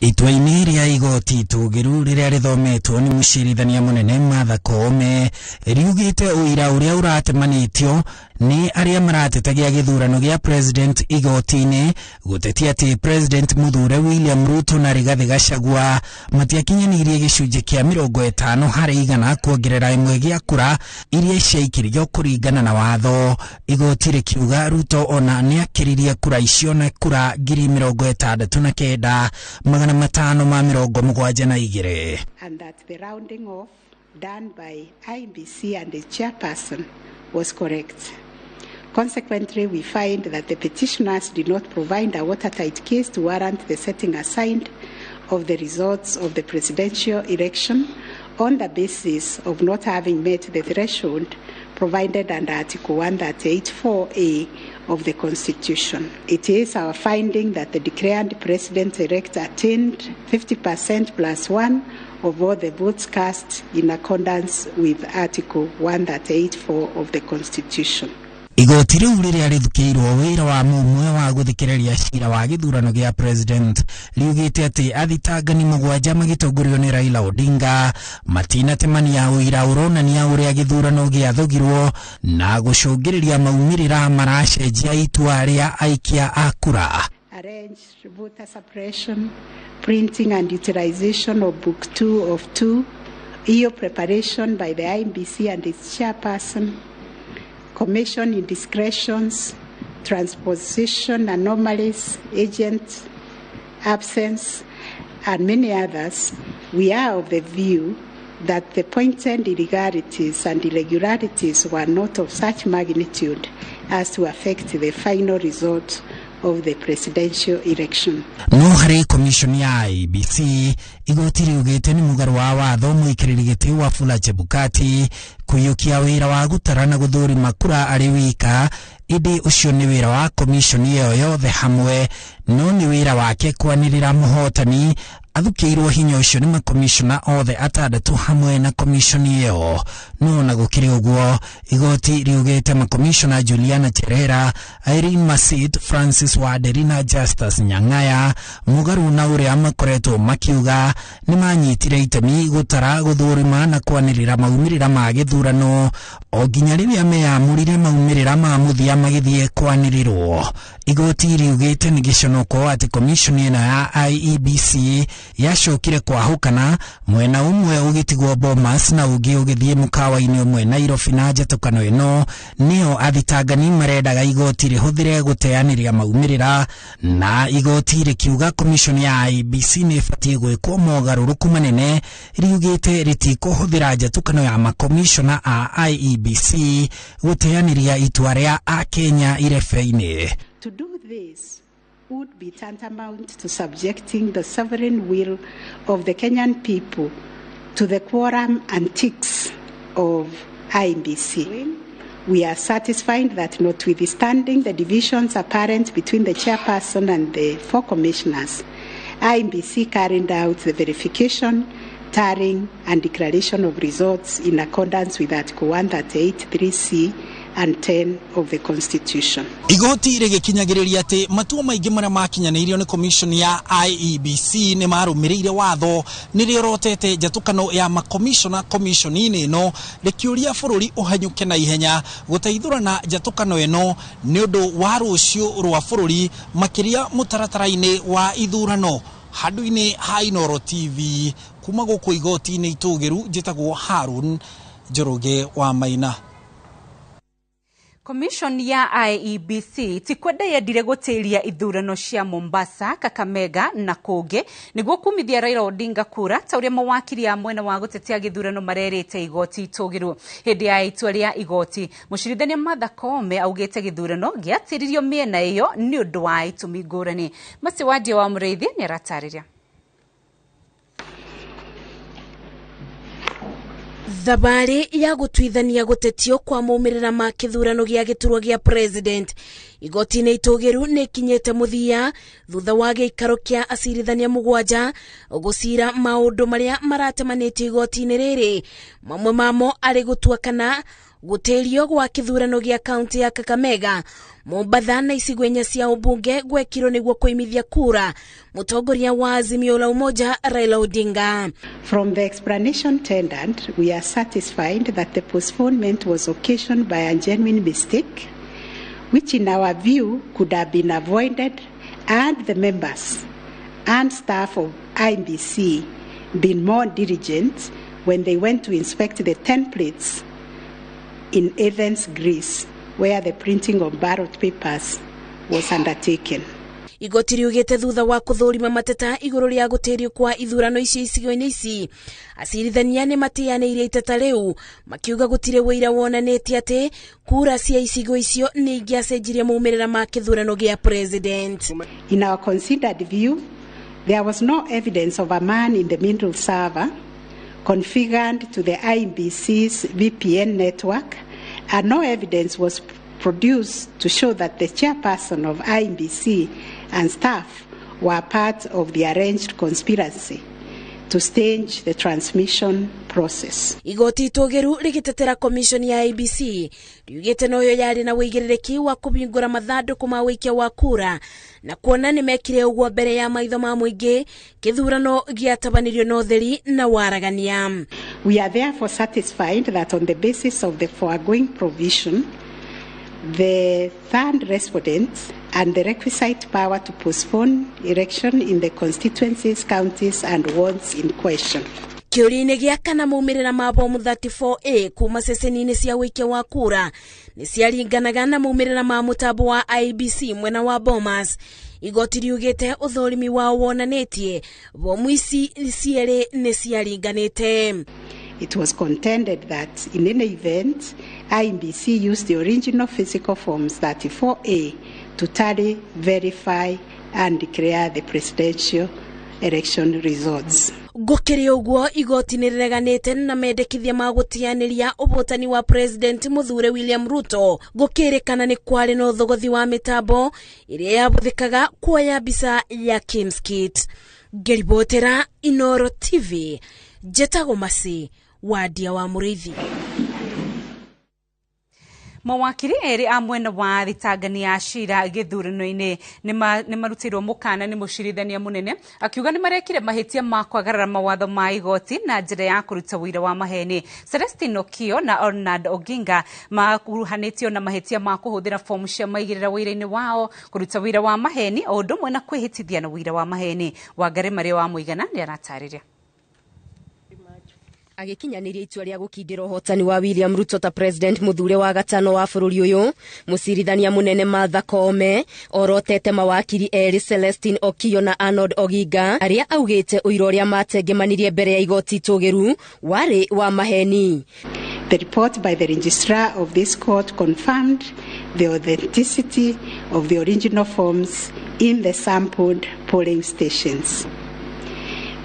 Itua-inĩ rĩa igoti itũgĩru rĩrĩa rĩthometwo nĩ mũcirithania mũnene Martha Koome riugĩte ũira ũrĩa ũratemanĩtio nĩ arĩa maratetagia gĩthurano gĩa president igoti-inĩ gũtetia atĩ president mũthure William Ruto na Rigathĩ Gachagua matiakinyanĩirie gĩcunjĩ kĩa 50% kuongerera ĩmwe gĩa kura iria ciaikirio kũringana na watho. Igoti rĩkiuga Ruto ona nĩakĩririe kura icio na kura 69,572. And that the rounding off done by IEBC and the chairperson was correct. Consequently, we find that the petitioners did not provide a watertight case to warrant the setting aside of the results of the presidential election on the basis of not having met the threshold provided under Article 138.4A of the Constitution. It is our finding that the declared president-elect attained 50% plus 1 of all the votes cast in accordance with Article 138.4 of the Constitution. Igoti rĩu rĩrĩa rĩthukĩirwo wĩra wa mũmwe wa gũthikĩrĩria cira wa gĩthurano gĩa president riugĩte atĩ athitangani mũgwanja magĩtongorio nĩ Raila Odinga matinatemania ũira ũronania ũrĩa gĩthurano gĩathogirwo na gũcũngĩrĩria maumĩrĩra maracenjia itua rĩa aikia a kura. Arranged voter suppression, printing and utilization of Book 2 of 2, EU preparation by the IEBC and its chairperson, commission indiscretions, transposition anomalies, agent absence, and many others, we are of the view that the pointed illegalities and irregularities were not of such magnitude as to affect the final result of the presidential election. No harĩ commission ya IEBC igoti riugĩte nĩ mũgarũ wa watho mũikarĩri gĩtĩ Wafula Chebukati kũiyũkia wĩra wa gũtara na gũthũrima kura arĩ wika, ĩndĩ ũcio nĩ wĩra wa commission ĩyo yothe hamwe, no nĩ wĩra wake kwanĩrĩra mũhotani athukĩirwo hinya ũcio nĩ makomishona othe atandatũ hamwe na komishoni ĩyo. No na gũkĩrĩ ũguo igoti riugĩte makomishona Juliana Cherera, Irene Masit, Francis Wanderi na Justus Nyang'aya mũgarũ na ũrĩa makoretwo makiuga nĩ manyitire itemi gũtara gũthũrima na kwanĩrĩra maumĩrĩra ma gĩthurano o nginya rĩrĩa meyamũrire maumĩrĩra ma mũthia magĩthiĩ kwanĩrĩrwo. Igoti riugĩte nĩ gĩconoko atĩ komishoni ĩno ya IEBC yacokire kwahũkana, mwena ũmwe ũgĩtigwo Bomas na ũngĩ ũgĩthiĩ mũkawa-inĩ ũmwe Nairobi, na njatũkano ĩno nĩyo athitangani marendaga igoti rĩhũthĩre gũteanĩria maumĩrĩra, na igoti rĩkiuga komishoni ya IEBC nĩ ĩbatiĩ gwĩkwo mogarũrũku manene, riugĩte rĩtikũhũthĩra njatũkano ya makomishona a IEBC gũteanĩria itua rĩa Akenya irebe-inĩ. To do this would be tantamount to subjecting the sovereign will of the Kenyan people To the quorum antics of IEBC, we are satisfied that notwithstanding the divisions apparent between the chairperson and the 4 commissioners, IEBC carried out the verification, tallying and declaration of results in accordance with Article 138, 3C and 10 of the Constitution. Igoti rĩgĩkinyagĩrĩria atĩ matua maingĩ marĩa makinyanĩirio nĩ commission ya IEBC nĩ marũmĩrĩire watho, nĩ rĩorotete njatũkano ya makomishona commission-inĩ ĩno, rĩkĩũria bũrũri ũhanyũke na ihenya gũteithũrana njatũkano ĩno nĩ ũndũ wa rũciũ rwa bũrũri, makĩria mũtaratara-inĩ wa ithurano. Handũ-inĩ ha Inooro TV kuma gũkũ igoti-inĩ itũgĩru, njĩtagwo Harun Njoroge wa Maina. Commission ya IEBC ti kwenda yendire gũtĩria ithurano cia Mombasa, Kakamega na kũngĩ nĩguo kumithia Raila Odinga kura ta ũrĩa mawakiri a mwena wa gũtetea gĩthurano marerĩte igoti itũgĩru. Hĩndĩ ya itua rĩa igoti, mũcirithania Martha Koome augĩte gĩthurano gĩatĩririo mĩena ĩyo nĩ ũndũ wa itũmi ngũrani. Mercy Wandia wa Mũrĩithi nĩ aratarĩria. Thabarĩ ya gũtuithania gũtetio kwa maumĩrĩra ma kĩthurano gĩa gĩturwa gĩa president igoti-inĩ itũgĩru nĩ ikinyĩte mũthia thutha wa gĩikaro kĩa acirithania 7 gũcira maũndũ marĩa maratemanĩtio igoti-inĩ rĩrĩ, mamwe mamo arĩ gũtua kana gũtĩrio gwa kĩthurano gĩa kaunti ya Kakamega, Mombatha na icigo inya cia ũmbunge gwekirwo nĩguo kũimithia kura mũtongoria wa Azimio la Umoja Raila Odinga. From the explanation tendered, we are satisfied that the postponement was occasioned by a genuine mistake, which in our view could have been avoided had the members and staff of IEBC been more diligent when they went to inspect the templates in Athens, Greece, where the printing of ballot papers was undertaken. Igoti riugĩte thutha wa kũthũrima mateta igũrũ rĩa gũtĩrio kwa ithurano icio icigo-inĩ ici, acirithania nĩ mateanĩirie iteta rĩu makiuga gũtirĩ wũira wonanĩtie atĩ kura cia icigo icio nĩ ingĩacenjirie maumĩrĩra ma kĩthurano gĩa president. In our considered view, there was no evidence of a man in the middle server configured to the IEBC's VPN network, and no evidence was produced to show that the chairperson of IEBC and staff were part of the arranged conspiracy to stage the transmission process. Igoti itũgĩru rĩgĩtetera commission ya IEBC riugĩte noyo yarĩ na wĩigĩrĩrĩki wa kũhingũra mathandũkũ ma wĩikia wa kura na kuona nĩ mekire ũguo mbere ya maitho ma mũingĩ, kĩthurano gĩatabanirio na ũtheri na waragania. We are therefore satisfied that on the basis of the foregoing provision, the third respondent and the requisite power to postpone election in the constituencies, counties and wards in question. Kĩũria-inĩ gĩa kana maumĩrĩra ma bomu 34A kuma ceceni-inĩ cia wĩikia wa kura nĩ ciaringanaga na maumĩrĩra ma mũtambo wa IEBC mwena wa Bomas. Igoti riugĩte ũthũrimi wao wonanĩtie bomu ici cierĩ nĩ ciaringanĩte. It was contended that in any event, IEBC used the original physical forms 34A to tally, verify, and declare the presidential election results. Gũkĩrĩ ũguo, igoti nĩ rĩreganĩte na mendekithia ma gũtianĩria ũhotani wa President mũthure William Ruto gũkĩrĩkana nĩ kwarĩ na ũthogothi wa mĩtambo ĩrĩa yahũthĩkaga kuoya mbica ya Kimskit. Ngĩribotera Inooro TV, njĩtagwo Mercy Wandia wa Mũrĩithi. Mawakiri erĩ a mwena wa thitangani ya cira gĩthurano-inĩ nĩ marutĩirwo mũkana nĩ mũcirithania mũnene akiuga nĩ marekire mahĩtia ma kwagarara mawatho ma igoti na njĩra ya kũruta ũira wa maheni. Celestine Okio na Arnold Oginga makuruhanĩtio na mahĩtia ma kũhũthĩra fomu cia maigĩrĩra wĩra-inĩ wao, kũruta ũira wa maheni o ũndũ ũmwe na kwĩhĩtithia na ũira wa maheni. Wangari Maria wa Mũigana nĩ aratarĩria. Agĩkinyanĩria itua rĩa gũkindĩra ũhotani wa William Ruto ta president mũthure wa gatano wa bũrũri ũyũ, mũcirithania mũnene Martha Koome orotete mawakiri erĩ Celestine Okio na Arnold Oginga arĩa augĩte ũira ũrĩa matengemanirie mbere ya igoti itũgĩru warĩ wa maheni. The report by the registrar of this court confirmed the authenticity of the original forms in the sampled polling stations.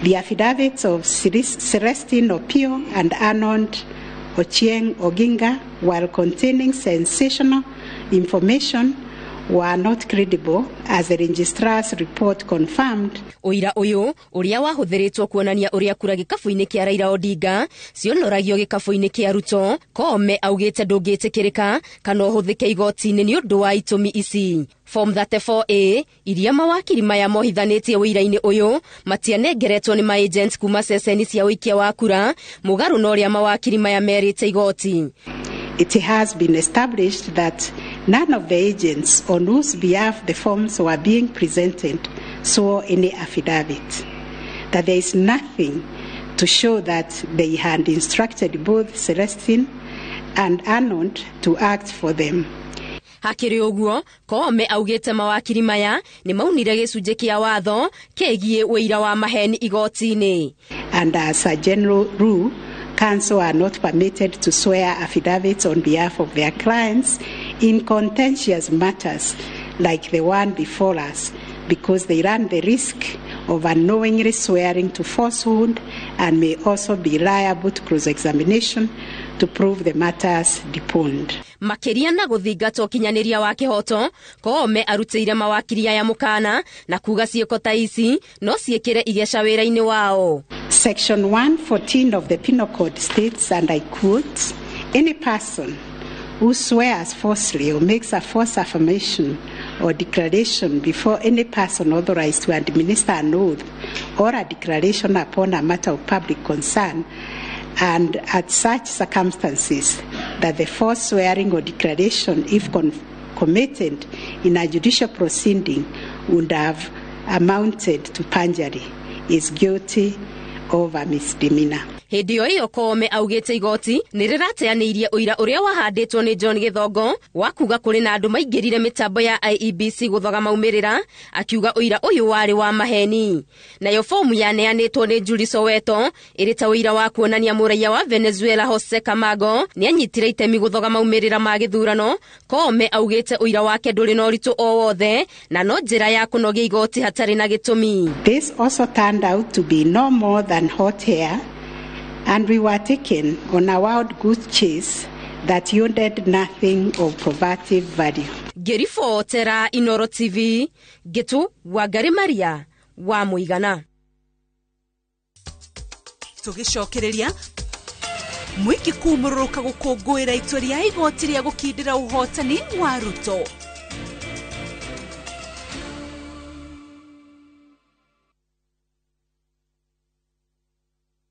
The affidavits of Celestine Opio and Arnold Ochieng Oginga, while containing sensational information, were not credible, as the registrar's report confirmed. Ũira ũyũ ũrĩa wahũthĩrĩtwo kuonania ũrĩa kura gĩkabũ-inĩ kĩa Raila Odinga cionoragio gĩkabũ-inĩ kĩa Ruto, Koome augĩte ndũngĩtĩkĩrĩka kana ũhũthĩke igoti-inĩ nĩ ũndũ wa itũmi ici. Form 34A iria mawakiri maya mohithanĩtie ũira-inĩ ũyũ matianengeretwo nĩ ma-agents kuma ceceni cia ũikia wa kura mũgarũ na ũrĩa mawakiri maya merĩte igoti. It has been established that none of the agents on whose behalf the forms were being presented swore any affidavit, that there is nothing to show that they had instructed both Celestine and Arnold to act for them. Hakĩrĩ ũguo, Koome augĩte mawakiri maya nĩ maunire gĩcunjĩ kĩa watho kĩgiĩ ũira wa maheni igoti-inĩ. And as a general rule, counsel are not permitted to swear affidavits on behalf of their clients in contentious matters like the one before us, because they run the risk of unknowingly swearing to falsehood and may also be liable to cross-examination to prove the matters deponed. Makĩria na gũthingata ũkinyanĩria wa kĩhoto, Koome arutĩire mawakiri aya mũkana na kuga ciĩko ta ici no ciĩkĩre igeca wĩra-inĩ wao. Section 114 of the Penal Code states, and I quote, "Any person who swears falsely or makes a false affirmation or declaration before any person authorized to administer an oath or a declaration upon a matter of public concern, and at such circumstances that the false swearing or declaration, if committed in a judicial proceeding, would have amounted to perjury, is guilty of a misdemeanor." Hĩndĩ o ĩyo Koome augĩte igoti nĩ rĩrateanĩirie ũira ũrĩa wahandĩtwo nĩ John Gĩthongo wa kuga kũrĩ na andũ maingĩrire mĩtambo ya IEBC gũthoga maumĩrĩra, akiuga ũira ũyũ warĩ wa maheni. Nayo fomu yaneanĩtwo nĩ Julie Soweto ĩrĩ ta ũira wa kuonania mũraiya wa Venezuela Jose Camargo nĩanyitire itemi gũthoga maumĩrĩra ma gĩthurano. Koome augĩte ũira wake ndũrĩ na ũritũ o wothe na no njĩra ya kũnogia igoti hatarĩ na gĩtũmi. This also turned out to be no more than hot air, and we were taken on a wild goose chase that yielded nothing of probative value. Ngĩribotera Inoro TV, Ngĩtu Wangari Maria wa Mũigana. Tũgĩcokereria mũingĩ kumũrũrũka gũkũngũĩra itua rĩa igoti rĩa gũkindĩra ũhotani wa Ruto.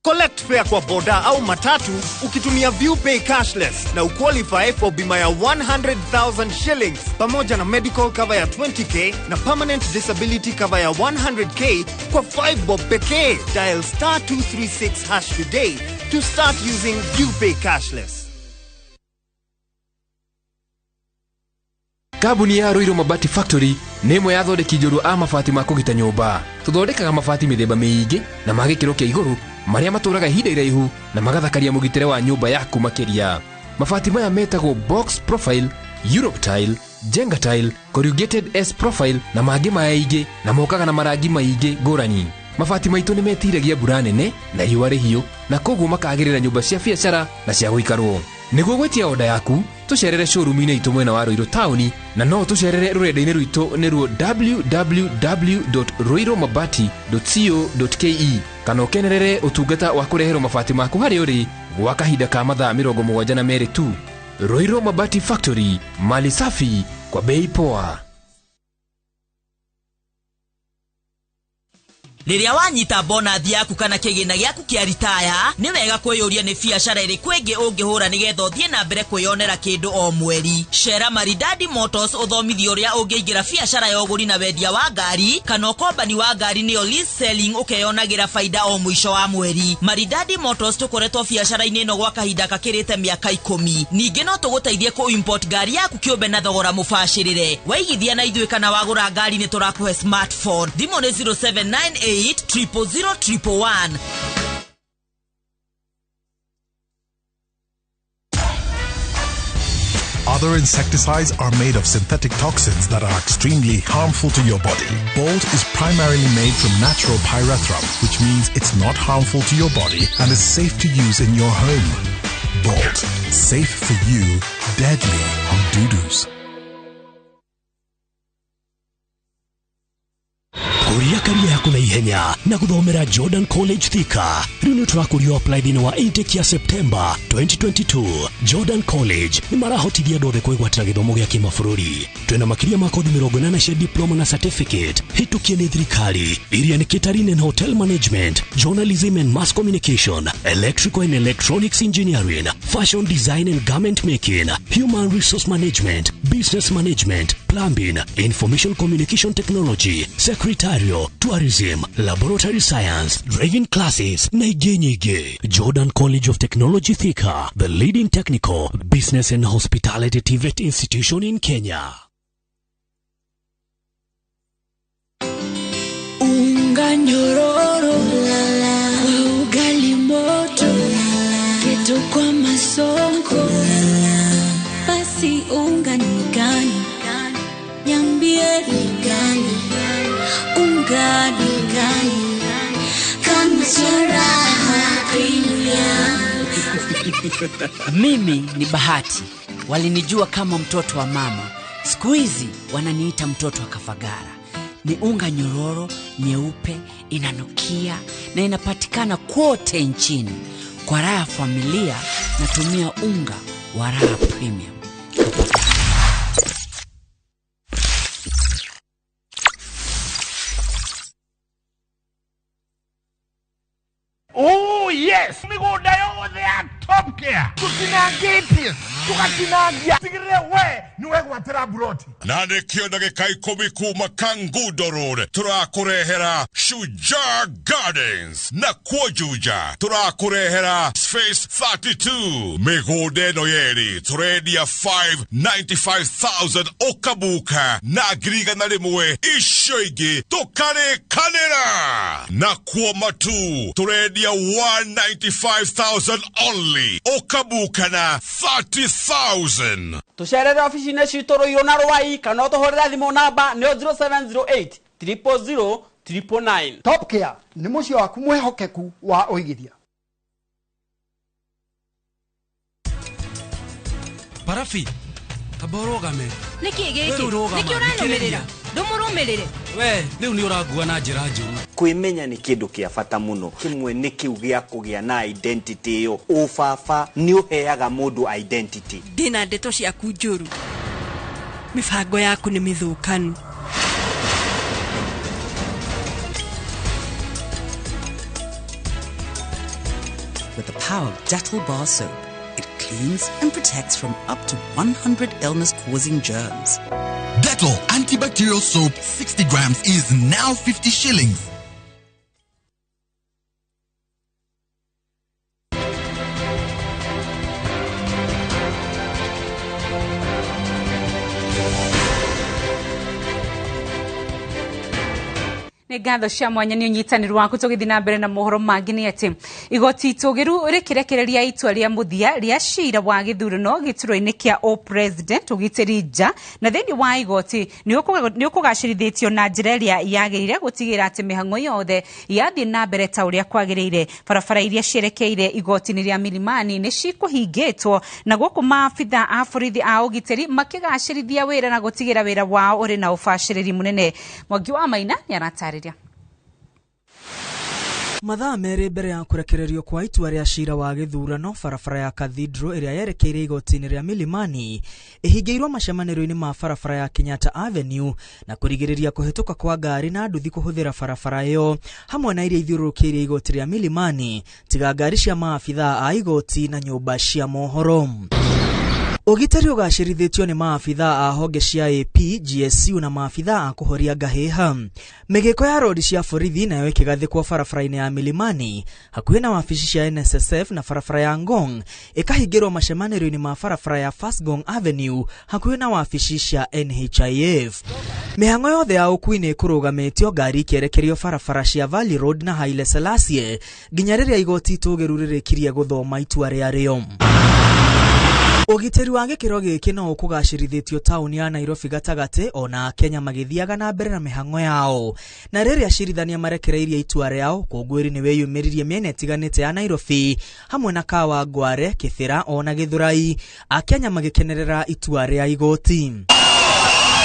Collect fare kwa boda au matatu ukitumia ViewPay cashless na uqualify for bima ya 100,000 shillings pamoja na medical cover ya 20k na permanent disability cover ya 100k kwa 5 bob pekee. Dial *236# today to start using ViewPay cashless. Kambuni ya Ruiru Mabati Factory nĩ ĩmwe ya athondeki njorua a mabati ma kũgita nyũmba. Tũthondekaga mabati mĩthemba mĩingĩ na ma gĩkĩro kĩa igũrũ marĩa matũraga ihinda iraihu na magathakaria mũgitĩre wa nyũmba yaku makĩria. Mabati maya metagwo box profile, Europe tile, Jenga tile, corrugated S profile na mangĩ maingĩ, na mokaga na marangi maingĩ ngũrani. Mabati maitũ nĩ metiragia mbura nene na riũa rĩhiũ na koguo makagĩrĩra nyũmba cia biacara na cia gũikarwo. Nĩguo gwĩtia oda yaku, tũcerere showroom-inĩ itũ mwena wa Ruiru taũni, na no tũcerere rũrenda-inĩ rwitũ nĩruo www.ruirumabati.co.ke, kana ũkenerere ũtungata wa kũreherwo mabati maku harĩa ũrĩ gwa kahinda ka mathaa 72 tu. Ruiru Mabati Factory, mali safi kwa bei poa. Rĩrĩa wanyita bonathi yaku kana kĩgĩna gĩaku kĩa ritaya, nĩ wega kwĩyũria nĩ biacara ĩrĩkũ ĩngĩ ũngĩhũra nĩgetha ũthiĩ na mbere kwĩyonera kĩndũ o mweri. Cera Maridadi Motors ũthomithio ũrĩa ũngĩingĩra biacara ya ũgũri na wendia wa ngari kana ũkombani wa ngari nĩyo lease selling, ũkeyonagĩra baida o mũico wa mweri. Maridadi Motors tũkoretwo biacara-inĩ ĩno gwa kahinda gakĩrĩte mĩaka 10. Ningĩ no tũgũteithie kũ import ngari yaku kĩũmbe na thogora mũbacĩrĩre. Waigithia na ithuĩ kana wagũra ngari nĩ tũrakũhe smartphone. Thimũ nĩ 0798 000 111. Are Other insecticides are made of synthetic toxins that are extremely harmful to your body. Bolt is primarily made from natural pyrethrum, which means it's not harmful to your body and is safe to use in your home. Bolt, safe for you, deadly on doo-doos. Kũria karia yaku na ihenya na gũthomera Jordan College Thika. Rĩu nĩ tũrakũrio apply thĩinĩ wa intake ya September 2022. Jordan College nĩ marahotithia andũ othe kwĩgwatĩra gĩthomo gĩa kĩmabũrũri. Twĩna makĩria ma kothi 80 cia diploma na certificate hĩtũkie nĩ thirikari iria nĩ catering and hotel management, journalism and mass communication, electrical and electronics engineering, fashion design and garment making, human resource management, business management, plumbing, information communication technology, secretarial, tourism, laboratory science, driving classes na ingĩ nyingĩ. Jordan College of Technology Thika, the leading technical, business and hospitality TVET institution in Kenya. Unga nyororo kwa ugali moto, keto kwa masonko, basi unga ni gani? Niambie ni gani? Unga ni gani? Kama charaha premium. Mimi ni Bahati. Walinijua kama mtoto wa mama. Siku hizi wananiita mtoto wa Kafagara. Ni unga nyororo, nyeupe, inanukia na inapatikana kote nchini. Kwa raha ya familia natumia unga wa Raha Premium. Oh yes, migunda yothe ya Top Care tutinangĩtie tugatinangia tigĩrĩre we nĩ wegwatĩra buroti. Na nĩkĩo ndagĩka 10 kuma Kangundo Road tũrakũrehera Shujaa Gardens na kuo Juja tũrakũrehera Space 32. Mĩgũnda ĩno yerĩ tũrendia 595,000 ũkabuka na 100,000 icio ingĩ tũkarĩkanĩra. Na kuo Matu tũrendia 195,000 only ũkabuka na 30,000. Tũcerere ofici-inĩ citũ Rũirũ na Rwai kana ũtũhũrĩre thimũ namba nĩyo 0708 000 999. Top Care nĩ mũciĩ waku mwĩhokeku wa ũigithia. Parafi, amba ũrũgame. Nĩkĩ gĩkĩ? Rĩu rũgama, Nĩkĩ ũranũmĩrĩra? thikĩrĩria. Ndũmũrũmĩrĩre. We, rĩu nĩ ũrangua na njĩra njũru. Kwĩmenya nĩ kĩndũ kĩa bata mũno. Kĩmwe nĩ kĩu gĩa kũgĩa na identity ĩyo. Ũbaba nĩ ũheaga mũndũ identity. Ndĩna ndeto ciaku njũru. Mĩbango yaku nĩ mĩthũkanu. With the power of Dettol bar soap, it cleans and protects from up to 100 illness-causing germs. Dettol antibacterial soap 60 grams is now 50 shillings. Nĩ ngatho cia mwanya nĩ ũnyitanĩru waku tũgĩthiĩ na mbere na mohoro mangĩ nĩ atĩ igoti itũgĩru rĩkĩrekereria itua rĩa mũthia rĩa cira wa gĩthurano gĩturwa-inĩ kĩa o president ũgitĩri nja na thĩinĩ wa igoti nĩ ũkũgacĩrithĩtio na njĩra ĩrĩa yagĩrĩire gũtigĩrĩra atĩ mĩhang'o yothe yathiĩ na mbere ta ũrĩa kwagĩrĩire. Barabara iria cierekeire igoti-inĩ rĩa Milimani nĩ cikũhingĩtwo na gũkũ maabitha a borithi a ũgitĩri makĩgacĩrithia wĩra na gũtigĩrĩra wĩra wao ũrĩ na ũbacĩrĩri mũnene. Mwangi wa Maina nĩ aratarĩria. Mathaa merĩ mbere ya kũrekererio kwa itua rĩa cira wa gĩthurano, barabara ya Cathedral ĩrĩa yerekeire igoti-inĩ rĩa Milimani ĩhingĩirwo macemanĩrio-inĩ ma barabara ya Kenyatta Avenue na kũrigĩrĩria kũhĩtũka kwa ngari na nduthi kũhũthĩra barabara ĩyo hamwe na iria ithiũrũrũkĩirie igoti rĩa Milimani, tiga ngari cia maabithaa a igoti na nyũmba cia mohoro. Ũgitĩri ũgacĩrithĩtio nĩ maabithaa a honge cia AP, GSU na maabithaa a kũhoria ngahĩha. Mĩgĩko ya rori cia borithi nayo ĩkĩgathĩkwo barabara-inĩ ya Milimani hakuhĩ na wabici cia NSSF na barabara ya Ngong ĩkahingĩrwo macemanĩrio-inĩ ma barabara ya First Ngong Avenue hakuhĩ na wabici cia NHIF. Mĩhang'o yothe ya ũkuui nĩ ĩkũrũgamĩtio ngari ikĩerekerio barabara cia Valley Road na Haile Selassie nginya rĩrĩa igoti itũgĩru rĩrĩkirie gũthoma itua rĩarĩo. Ũgitĩri wa gĩkĩro gĩkĩ no ũkũgacĩrithĩtio taũni ya Nairobi gatagatĩ ona Kenya magĩthiaga na mbere na mĩhang'o yao. Na rĩrĩa acirithania marekereirie itua rĩao, ũkũngũĩri nĩ wĩyumĩririe mĩena ĩtiganĩte ya Nairobi hamwe na Kawangware, Kĩbĩra ona Gĩthũrai, Akenya magĩkenerera itua rĩa igoti.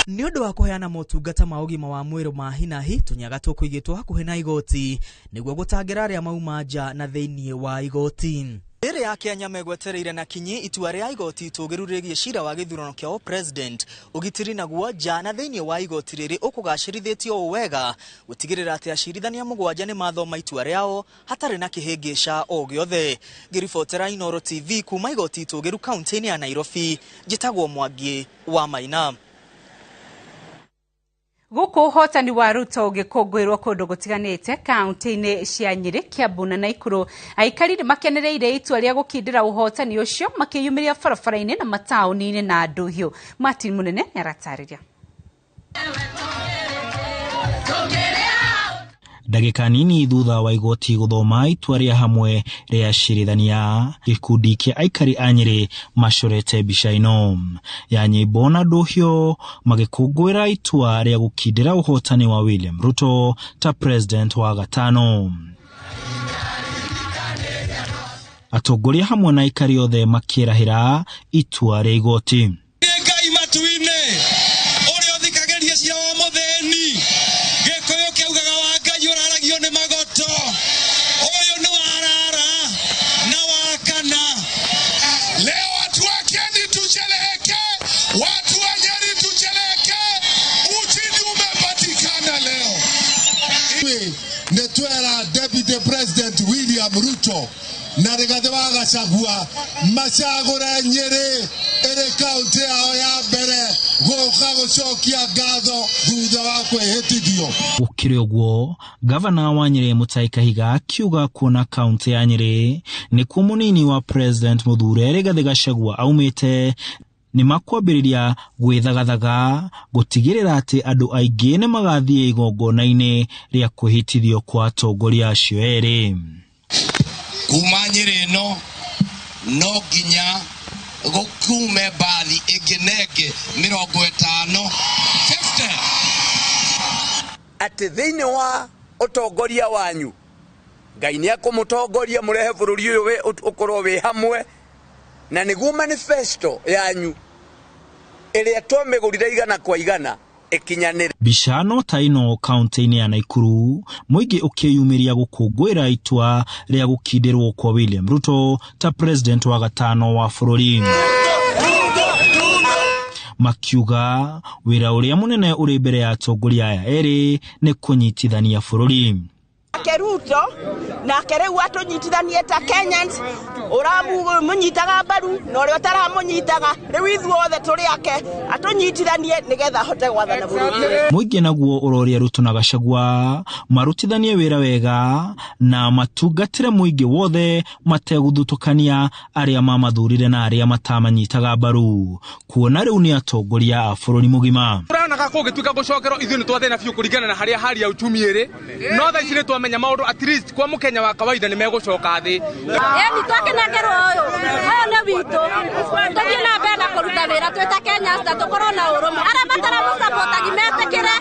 Nĩ ũndũ wa kũheana motungata ma ũgima wa mwĩrĩ ma hinahi, tũnyaga tũkũigĩtwo hakuhĩ na igoti nĩguo gũtangĩra arĩa mauma nja na thĩinĩ wa igoti. Rĩrĩa Akenya megwetereire na kinyi itua rĩa igoti itũgĩru rĩgiĩ cira wa gĩthurano kĩa ũpresident, ũgitĩri naguo nja na thĩinĩ wa igoti rĩrĩ ũkũgacĩrithĩtio ũũ wega gũtigĩrĩra atĩ acirithania 7 nĩ mathoma itua rĩao hatarĩ na kĩhĩngĩca o gĩothe. Ngĩribotera Inooro TV kuma igoti itũgĩru kaunti-inĩ ya Nairobi, njĩtagwo Mwangi wa Maina. Gũkũ ũhotani wa Ruto ũgĩkũngũĩrwo kũndũ gũtiganĩte kaunti-inĩ cia Nyĩrĩ, Kiambu na Naikuru, aikari nĩ makenereire itua rĩa gũkindĩra ũhotani ũcio makĩyumĩria barabara-inĩ na mataũni-inĩ na ndũhiũ. Martin Munene nĩaratarĩria. Ndagĩka nini thutha wa igoti gũthoma itua rĩa hamwe rĩa acirithania, gĩkundi kĩa aikari a Nyĩrĩ macorete mbica ĩno ya nyĩmbo na ndũhiũ magĩkũngũĩra itua rĩa gũkindĩra ũhotani wa William Ruto ta president wa gatano. Atongoria hamwe na aikari othe makĩrahĩra itua rĩa igoti. Ngai matu-inĩ ũrĩa ũthikagĩria cira wa mũthĩni, Gĩkũyũ kĩaugaga wa Ngai ũraragio nĩ magoto, ũyũ nĩ warara na wa kana. Leo watu wa Kenya tusherehekee, watu wa Nyeri tusherehekee, ushindi umepatikana leo. Nĩ twera Deputy President William Ruto na Rigathi wa Gachagua macagũre Nyĩrĩ ĩrĩ kaunti yao ya mbere gũka gũcokia ngatho thutha wa kwĩhĩtithio. Gũkĩrĩ ũguo, gavana wa Nyĩrĩ Mutahi Kahiga akiuga kuona kaunti ya Nyĩrĩ nĩkuo mũnini wa president Mũthure Rigathi Gachagua aumĩte nĩ makwambĩrĩria gwĩthagathaga gũtigĩrĩra atĩ andũ aingĩ nĩ magathiĩ igongona-inĩ rĩa kwĩhĩtithio kwa atongoria acio erĩ. Kuma Nyĩrĩ ĩno no nginya gũkume mbathi ĩngĩ na ĩngĩ 50 50 atĩ thĩinĩ wa ũtongoria wanyu Ngai nĩ akũmũtongoria mũrehe bũrũri ũyũ ũkorwo wĩ hamwe, na nĩguo manifesto yanyu ĩrĩa twamĩgũrire 100 kwa 100 ĩkinyanĩre. Mbica no ta ĩno kaunti-inĩ ya Naikuru, mũingĩ ũkĩyumĩria gũkũngũĩra itua rĩa gũkindĩrwo kwa William Ruto ta president wa gatano wa bũrũri. Makiuga wĩra ũrĩa mũnene ũrĩ mbere ya atongoria aya erĩ nĩ kũnyitithania bũrũri. Nake Ruto nake rĩu atũnyitithanie ta Kenyans, ũramũnyitaga mbaru na ũrĩa ũtaramũnyitaga, rĩu ithuothe tũrĩ ake, atũnyitithanie nĩgetha ahote gwathana bũrũri. Mũingĩ naguo ũroria Ruto na Gachagua marutithanie wĩra wega na matungatĩre mũingĩ wothe mategũthutũkania arĩa mamathurire na arĩa matamanyitaga mbaru, kuona rĩu nĩ atongoria a bũrũri mũgima. Tũronaga kũngĩtuĩka gũcokerwo ithuĩ nĩ twathĩna biũ kũringana na harĩa hali ya uchumi ĩrĩ, no thaa ici nĩ twamenya maũndũ at least kwa mũkenya wa kawaida nĩ megũcoka thĩ. Ĩni twakenengerwo ũyũ nĩ witũ, tũthiĩ na mbere na kũruta wĩra twĩ ta Kenya na tũkorwo na ũrũmwe, arĩa mataramũsapotagi metĩkĩre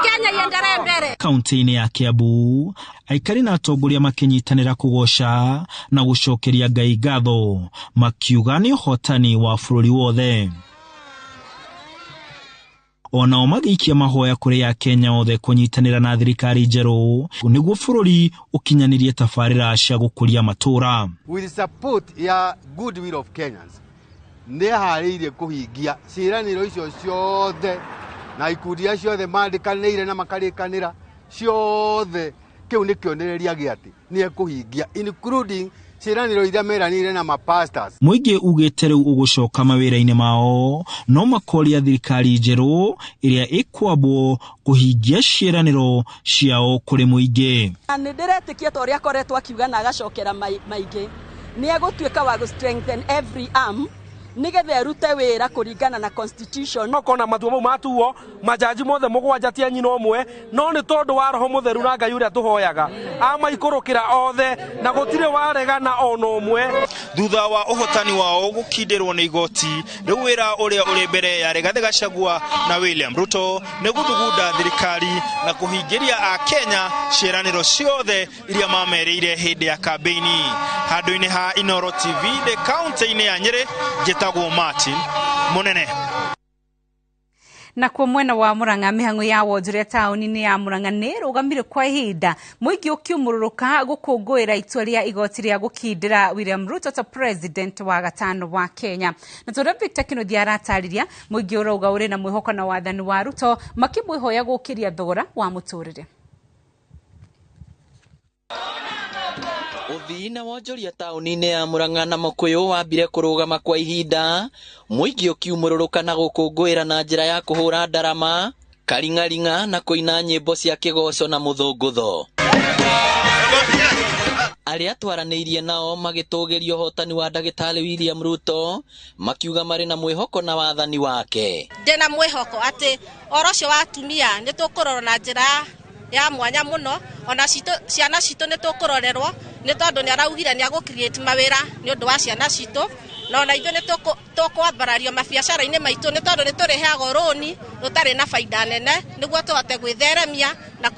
Kenya iendelee mbere. Kaunti-inĩ ya Kiambu, aikari na atongoria makĩnyitanĩra kũgoca na gũcokeria Ngai ngatho, makiuga nĩ ũhotani wa bũrũri wothe. Onao magĩikia mahoya kũrĩ Akenya othe kũnyitanĩra na thirikari njerũ nĩguo bũrũri ũkinyanĩrie tabarĩra cia gũkũria matũũra. With support ya goodwill of Kenyans, nĩ harĩirie kũhingia ciĩranĩro icio ciothe na ikundi iria ciothe mandĩkanĩire na makarĩkanĩra ciothe. Kĩu nĩ kĩonereria gĩa atĩ nĩ ekũhingia, including ciĩranĩro iria meranĩire na mapastors. Mũingĩ ugĩte rĩu ũgũcoka mawĩra-inĩ mao no makoria thirikari njerũ ĩrĩa ĩkwambwo kũhingia ciĩranĩro ciao kũrĩ mũingĩ. Nĩ ndĩretĩkia ta ũrĩa akoretwo akiuga na agacokera maingĩ, nĩ egũtuĩka wa gũ strengthen every arm Nigetha erute wĩra kũringana na constitution. Okona matua mau matuo majaji mothe mũgwanja ti a nyina ũmwe, no nĩ tondũ wa roho mũtheru na Ngai ũrĩa tũhoyaga amaikũrũkĩra othe na gũtirĩ waregana ona ũmwe. Thutha wa ũhotani wao gũkindĩrwo nĩ igoti, rĩu wĩra ũrĩa ũrĩ mbere ya Rigathi Gachagua na William Ruto nĩ gũthugunda thirikari na kũhingĩria Akenya ciĩranĩro ciothe iria mamerĩire hĩndĩ ya kambĩini. Handũ-inĩ ha Inooro TV ndĩ kaunti-inĩ ya Nyĩrĩ, njĩtagwo Martin Mũnene. Na kuo mwena wa Murang'a mĩhang'o ya wonjoria taũni-inĩ ya Murang'a nĩ ĩrũgamire kwa ihinda, mũingĩ ũkiumũrũrũka gũkũngũĩra itua rĩa igoti rĩa gũkindĩra William Ruto ta president wa gatano wa Kenya. Na tũrĩa Victor Kinuthia aratarĩria, mũingĩ ũrauga ũrĩ na mwĩhoko na wathani wa Ruto, makĩmwĩhoya gũkĩria thogora wa mũtũrĩre. Ũthii na wonjoria taũni-inĩ ya Murang'a na Mũkũyũ wambire kũrũgama kwa ihinda, mũingĩ ũkiumũrũrũka na gũkũngũĩra na njĩra ya kũhũra ndarama, karing'aring'a na kũina nyĩmbo cia kĩgoco na mũthũngũtho. Arĩa twaranĩirie nao magĩtũgĩria ũhotani wa ndagĩtarĩ William Ruto, makiuga marĩ na mwĩhoko na wathani wake. Ndĩna mwĩhoko atĩ ũhoro ũcio wa atumia nĩ tũkũrorwo na njĩra ya mwanya mũno, ona ciana citũ nĩ tũkũrorerwo nĩ tondũ nĩ araugire nĩ agũ create mawĩra nĩ ũndũ wa ciana citũ, na ona ithuĩ nĩ tũkwambarario mabiacara-inĩ maitũ nĩ tondũ nĩ tũrĩheagwo rũni rũtarĩ na baida nene nĩguo tũhote gwĩtheremia na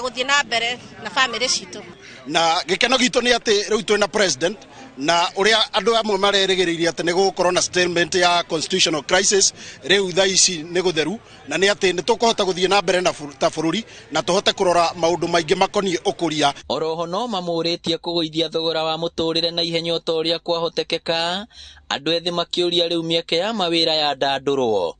gũthiĩ na mbere na bamĩrĩ citũ. Na gĩkeno gitũ nĩ atĩ rĩu twĩna president, na ũrĩa andũ amwe marerĩgĩrĩirie atĩ nĩ gũgũkorwo na statement ya constitutional crisis, rĩu thaa ici nĩ gũtheru, na nĩ atĩ nĩ tũkũhota gũthiĩ na mbere ta bũrũri na tũhote kũrora maũndũ maingĩ makoniĩ ũkũria. Oroho no mamũrĩtie kũgũithia thogora wa mũtũrĩre na ihenya o ta ũrĩa kwahotekeka, andũ ethĩ makĩũria rĩu mĩeke ya mawĩra yandandũrwo.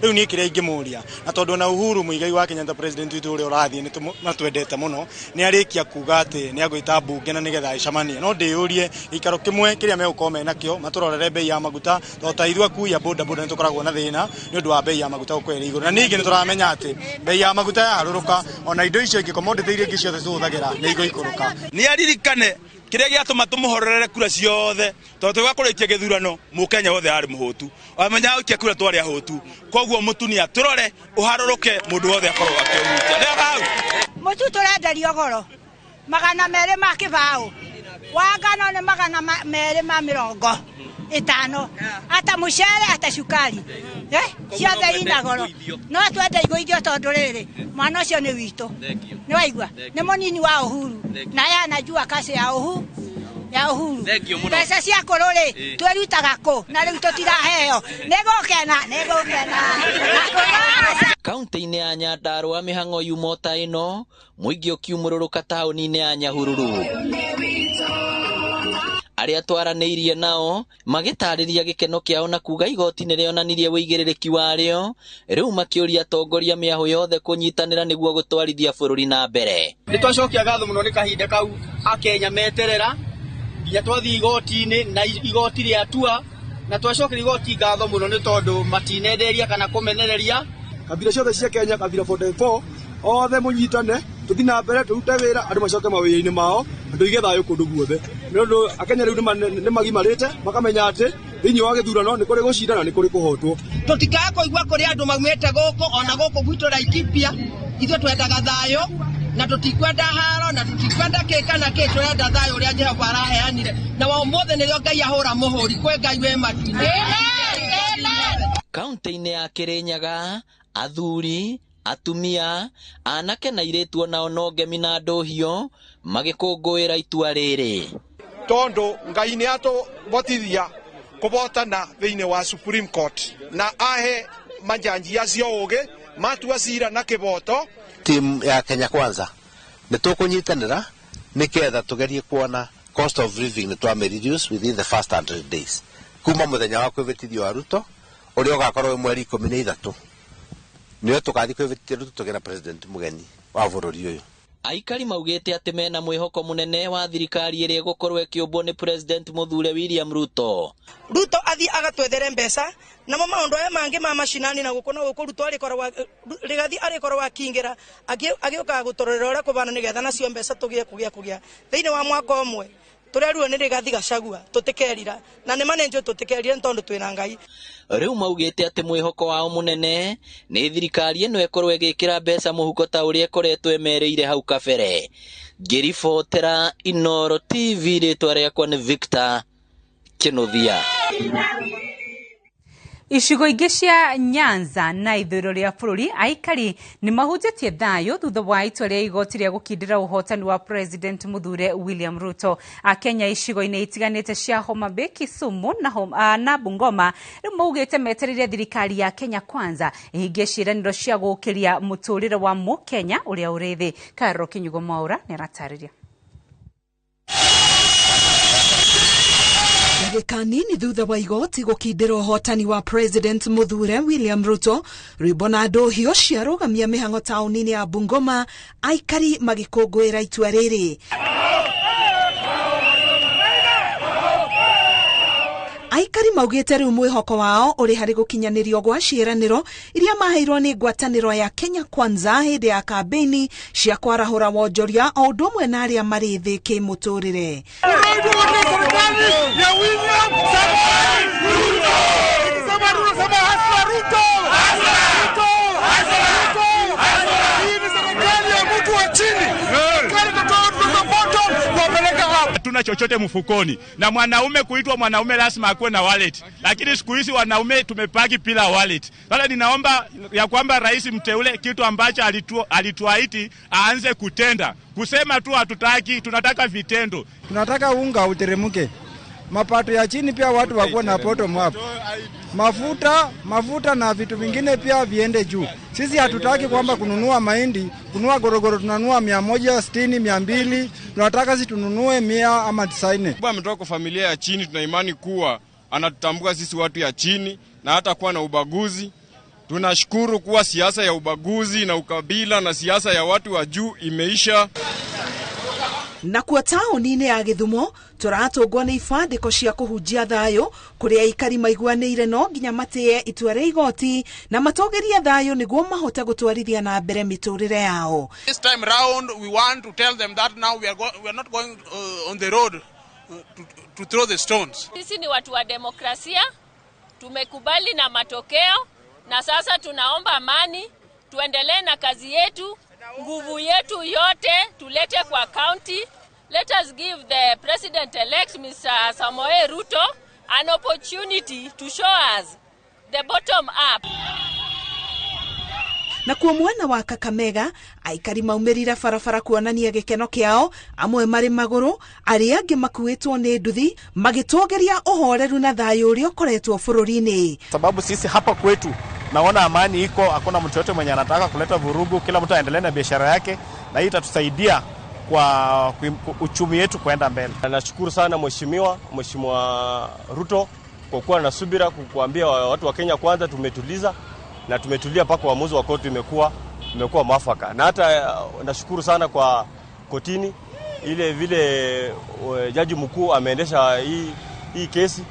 Rĩu niĩ kĩrĩa ingĩmũria, na tondũ na Uhuru Muigai wa Kenyatta president witũ ũrĩa ũrathiĩ nĩ matwendete mũno, nĩ arĩkia kuga atĩ nĩ agwĩta mbunge na nĩgetha ĩcemanie, no ndĩyũrie gĩikaro kĩmwe kĩrĩa megũkorwo menakĩo matũrorere bei ya maguta, tondũ ta ithuĩ akui a boda boda nĩ tũkoragwo na thĩna nĩ ũndũ wa bei ya maguta gũkorwo ĩrĩ igũrũ, na ningĩ nĩ tũramenya atĩ bei ya maguta yaharũrũka ona indo icio ingĩ commodity iria ingĩ ciothe tũhũthagĩra nĩ igũikũrũka. Nĩ aririkane kĩrĩa gĩatũma tũmũhorerere kura ciothe, tondũ twĩga kũrĩkia gĩthurano mũkenya wothe arĩ mũhũtu, amenya gũikia kura twarĩ ahũtu, koguo mũtumia tũrore ũharũrũke mũndũ wothe akorwo akĩhutia. Mũtu tũrenderio goro 200 ma kĩbaũ, wa ngano nĩ 250, ata mũcere ata cukari, ciothe ina goro, no twende igũithio tondũ rĩrĩ mwana ũcio nĩ witũ, nĩ waigua, nĩ mũnini wa Uhuru na ye anajua kasi ya Uhuru. Mbeca cia kũrũ rĩ twĩrutaga kũ na rĩu tũtiraheo, nĩgũkena nĩgũkena. Kaunti-inĩ ya Nyandarua mĩhang'o yuma ta ĩno, mũingĩ ũkiumũrũrũka taũni-inĩ ya Nyahururu. Arĩa twaranĩirie nao magĩtarĩria gĩkeno kĩao na kuga igoti nĩ rĩonanirie wĩigĩrĩrĩki warĩo, rĩu makĩũria atongoria mĩahũ yothe kũnyitanĩra nĩguo gũtwarithia bũrũri na mbere. Nĩ twacokia ngatho mũno nĩ kahinda kau Akenya meterera nginya twathiĩ igoti-inĩ na igoti rĩatua, na twacokeria igoti ngatho mũno nĩ tondũ matinenderia kana kũmenereria. Kabira ciothe cia Kenya, kabira 44 othe mũnyitane, tũthiĩ na mbere tũrute wĩra, andũ macoke mawĩra-inĩ mao, andũ ige thayũ kũndũ guothe. Nĩ ũndũ Akenya rĩu nĩ magimarĩte makamenya atĩ thĩinĩ wa gĩthurano nĩ kũrĩ gũcindana nĩ kũrĩ kũhotwo. Tũtikaga kũigua kũrĩ andũ maumĩte gũkũ ona gũkũ gwitũ Laikipia, ithuĩ twendaga thayũ na tũtikwenda haro na tũtikwenda kĩ kana kĩ, tũrenda thayũ ũrĩa Jehova araheanire, na wa ũmũthĩ nĩrĩo Ngai ahũra mũhũri kwĩ Ngai wĩ matu-inĩ. Kaunti-inĩ ya Kĩrĩnyaga, athuri, atumia, anake na airĩtu onao no ngemi na ndũhiũ magĩkũngũĩra itua rĩrĩ. Tondũ Ngai nĩ atũbotithia kũbotana thĩinĩ wa Supreme Court na ahe majanji acio ũgĩ matua cira na kĩboto. Team ya Kenya Kwanza nĩ tũkũnyitanĩra nĩgetha tũgerie kuona cost of living nĩ twame reduce within the first 100 days kuma mũthenya wa kwĩvĩtithio wa Ruto ũrĩa ũgakorwo wĩ mweri 13 nĩyo tũgathiĩ kwĩvĩtithia Ruto tũgĩe na president mũgeni wa bũrũri ũyũ. Aikari maugĩte atĩ mena mwĩhoko mũnene wa thirikari ĩrĩa ĩgũkorwo ĩkĩũmbwo nĩ president mũthure William Ruto. Ruto athiĩ agatwethere mbeca namo maũndũ aya mangĩ ma macinani na gũkũ na gũkũ Ruto arĩkorwo Rigathi arĩkorwo akĩingĩra agĩũkaga gũtũrorera ũrĩa kũbana nĩgetha nacio mbeca tũgĩe kũgĩa thĩinĩ wa mwaka ũmwe Tũrerirwo nĩ Rigathi Gachagua tũtikerira na nĩ manenjo tũtikerire tondũ twĩna Ngai. Rĩu maugĩte atĩ mwĩhoko wao mũnene nĩ thirikari ĩno ĩkorwo ĩgĩkĩra mbeca mũhuko ta ũrĩa ĩkoretwo ĩmerĩire hau kabere. Ngĩribotera Inooro TV, rĩtwa rĩakwa nĩ Victor Kinuthia. Icigo ingĩ cia Nyanza na ithũĩro rĩa bũrũri aikari nĩ mahunjĩtie thayũ thutha wa itua rĩa igoti rĩa gũkindĩra ũhotani wa President Muthure William Ruto. Akenya icigo-inĩ itiganĩte cia Homa Bay, Kisumu na Bungoma rĩu maugĩte metereire thirikari ya Kenya Kwanza ĩhingie ciĩranĩro cia gũkĩria mũtũrĩre wa mũkenya ũrĩa ũrĩ thĩ. Karo Kinyugo Mwaura nĩaratarĩria. Ndagĩka nini thutha wa igoti gũkindĩra ũhotani wa President Muthure William Ruto, rwĩmbo na ndũhio ciarũgamia mĩhang'o taũni-inĩ ya Bungoma, aikari magĩkũngũĩra itua rĩrĩ. Aikari maugĩte rĩu mwĩhoko wao ũrĩ harĩ gũkinyanĩrio gwa ciĩranĩro iria maheirwo nĩ ngwatanĩro ya Kenya Kwanza hĩndĩ ya kambĩini cia kwarahũra wonjoria o ũndũ ũmwe na arĩa marĩ thĩ kĩmũtũrĩre. Hatuna chochote mfukoni, na mwanaume kuitwa mwanaume lazima akuwe na wallet, lakini siku hizi wanaume tumepaki bila wallet. Sasa ninaomba ya kwamba rais mteule kitu ambacho alituahidi aanze kutenda. Kusema tu hatutaki, tunataka vitendo. Tunataka unga uteremke, mapato ya chini pia watu wakuwe na bottom up, mafuta na vitu vingine pia viende juu. Sisi hatutaki kwamba kununua mahindi, kununua gorogoro tunanunua 160, 200, tunataka sisi tununue 100 ama 90. Baba ametoka kwa familia ya chini, tuna imani kuwa anatutambua sisi watu ya chini na hata kuwa na ubaguzi. Tunashukuru kuwa siasa ya ubaguzi na ukabila na siasa ya watu wa juu imeisha. Na kuo taũni-inĩ ya Gĩthumo tũratũngwo nĩ ibandĩko cia kũhunjia thayũ kũrĩa aikari maiguanĩire no nginya matĩe itua rĩa igoti na matũgĩrie thayũ nĩguo mahote gũtwarithia na mbere mĩtũrĩre yao. This time round we want to tell them that now we are not going on the road to throw the stones. Sisi ni watu wa demokrasia, tumekubali na matokeo na sasa tunaomba amani, tuendelee na kazi yetu. Nguvu yetu yote tulete kwa county. Let us give the president-elect Mr. Samoei Ruto an opportunity to show us the bottom up. Na kuo mwena wa Kakamega aikari maumĩrire barabara kuonania gĩkeno kĩao, amwe marĩ magũrũ, arĩa angĩ makuĩtwo nĩ nduthi, magĩtũgĩria ũhoreru na thayũ ũrĩa ũkoretwo bũrũri-inĩ. Sababu sisi hapa kwetu naona amani iko, hakuna mtu yote mwenye anataka kuleta vurugu, kila mtu aendelee na biashara yake, na hii itatusaidia kwa uchumi wetu kwenda mbele. Nashukuru sana Mheshimiwa Ruto kwa kuwa na subira kuambia watu wa Kenya Kwanza tumetuliza na tumetulia mpaka uamuzi wa koti imekuwa mwafaka. Na hata nashukuru sana kwa kotini ile vile jaji mkuu ameendesha hii kesi.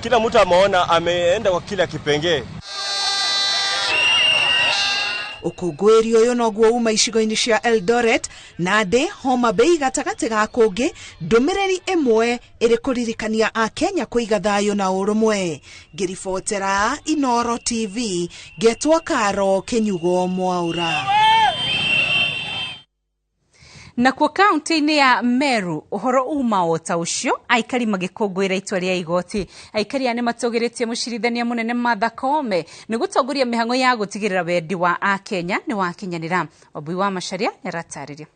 Kila mtu ameona ameenda kwa kila kipengee. Ũkũngũĩri ũyũ noguo uma icigo-inĩ cia Eldoret, Nandi, Homa Bay gatagatĩ ga kũngĩ, ndũmĩrĩri ĩmwe ĩrĩ kũririkania Akenya kũiga thayũ na ũrũmwe. Ngĩribotera Inooro TV, ngetwo Karo Kinyugo Mwaura. Na kuo kaunti-inĩ ya Meru ũhoro uma o ta ũcio, aikari magĩkũngũĩra itua rĩa igoti. Aikari aya nĩmatũgĩrĩtie mũcirithania mũnene Martha Koome nĩ gũtongoria mĩhang'o ya gũtigĩrĩra wendi wa Akenya nĩ wakinyanĩra. Wambui wa Macharia nĩaratarĩria.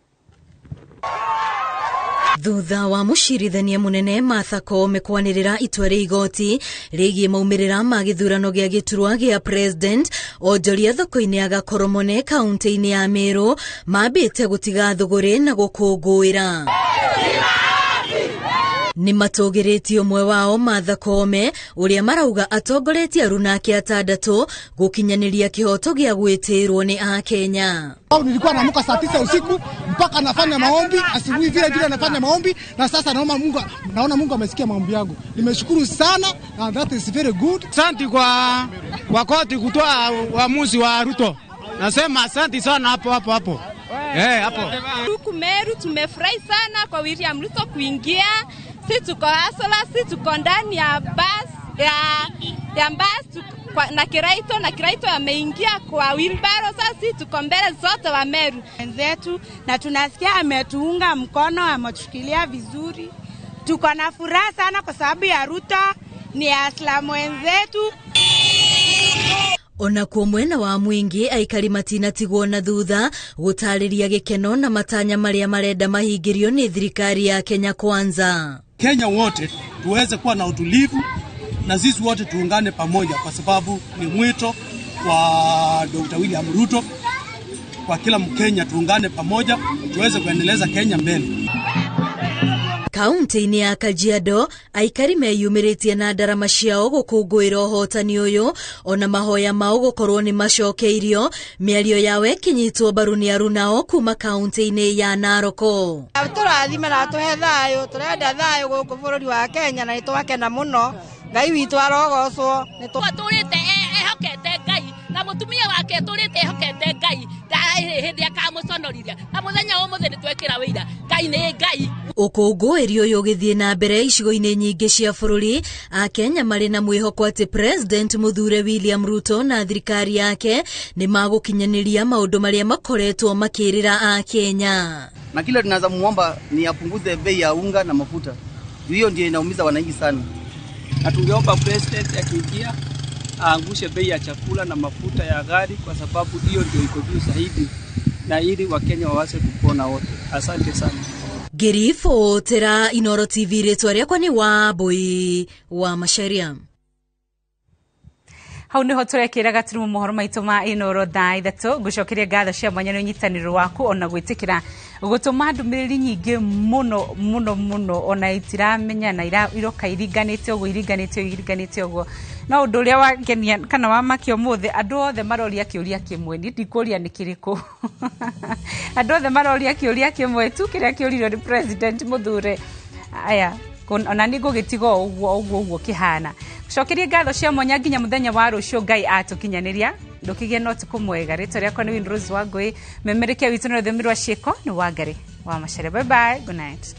Thutha wa mũcirithania mũnene Martha Koome kwanĩrĩra itua rĩa igoti rĩgiĩ maumĩrĩra ma gĩthurano gĩa gĩturwa gĩa president, onjoria thoko-inĩ ya Gakoromone kaunti-inĩ ya Meru mambĩte gũtiga thũgũrĩ na gũkũngũĩra. Nĩ matũgĩrĩtie ũmwe wao Martha Koome ũrĩa marauga atongoretie aruna ake atandatũ gũkinyanĩria kĩhoto gĩa gwĩtĩrwo nĩ Akenya. Nilikuwa naamka saa 9 usiku mpaka nafanya maombi, asubuhi vile vile nafanya maombi, na sasa naona Mungu amesikia maombi yangu. Nimeshukuru sana and that is very good. Asante kwa koti kutoa uamuzi wa Ruto. Nasema asante sana hapo hapo hapo. Hapo. Huku Meru tumefurahi sana kwa William Ruto kuingia. Si tuko asola, si tuko ndani ya bus ya bus na Kiraito ameingia kwa wheelbarrow. Sasa si tuko mbele zote wa Meru wenzetu, na tunasikia ametuunga mkono, ametushikilia vizuri. Tuko na furaha sana kwa sababu ya Ruto ni Waislamu wenzetu. Ona kuo mwena wa mwingi aikari matinatigwo na thutha gutariria gikeno na matanya maria marenda mahingirio ni thirikari ya Kenya Kwanza. Kenya wote tuweze kuwa na utulivu na sisi wote tuungane pamoja, kwa sababu ni mwito wa Dr. William Ruto kwa kila Mkenya, tuungane pamoja tuweze kuendeleza Kenya mbele. Kaunti-inĩ ya Kajiado aikari meyumĩrĩtie na ndarama ciao gũkũngũĩra ũhotani ũyũ, ona mahoya mao gũkorwo nĩ macokeirio. Mĩario yao ĩkĩnyitwo mbaru nĩ arunao kuma kaunti-inĩ ya Naroko. Tũrathime na tũhe thayũ, tũrenda thayũ gũkũ bũrũri wa Kenya na nĩtwakena mũno. Ngai witũ arogocwo. Tũrĩte ehokete Ngai na mũtumia wake tũrĩte ehokete Ngai hĩndĩ akamũconorithia na mũthenya ũmũthĩ nĩtwekĩra wĩira Ngai nĩ Ngai. Ũkũngũĩri ũyũ ũgĩthiĩ na mbere icigo-inĩ nyingĩ cia bũrũri, Akenya marĩ na mwĩhoko atĩ President mũthure William Ruto na thirikari yake nĩ magũkinyanĩria maũndũ marĩa makoretwo makĩrĩra Akenya. Na kile tunaweza muomba ni apunguze bei ya unga na mafuta, hiyo ndio inaumiza wananchi sana. Na tungeomba president akiingia aangushe bei ya chakula na mafuta ya gari, kwa sababu hiyo ndio iko juu zaidi, na ili Wakenya waweze kupona wote. Asante sana. Ngĩribotera Inooro TV, rĩtwa rĩakwa nĩ Wambui wa Macharia. Hau niho turekĩra gaturumo mohoro maitũ ma Inooro thaa 3. Ngũcokeria ngatho cia mwanya nĩ ũnyitanĩro waku ona gwĩtĩkĩra gũtũma ndũmĩrĩri nyingĩ mũno mũno mũno, ona itiramenya na iroka iringanĩte ũguo iringanĩte ũguo iringanĩte ũguo. No ũndũ ũrĩa wangenia kana wamakia ũmũthĩ, andũ othe maroria kĩũria kĩmwe, niĩ ndikũria nĩ kĩrĩkũ. Andũ othe maroria kĩũria kĩmwe tu kĩrĩa kĩũririo nĩ president mũthure. Aya, ona nĩ ngũgĩtiga o ũguo ũguo ũguo kĩhana. Cokeria ngatho cia mwanya nginya mũthenya wa rũciũ Ngai atũkinyanĩria. Ndũkĩgĩe na ũtukũ mwega. Rĩtwa rĩakwa nĩ Winrose Wangũi, memerekia witũ na rũthiomi rwa ciĩko nĩ Wangari wa Macharia. Bye bye, good night.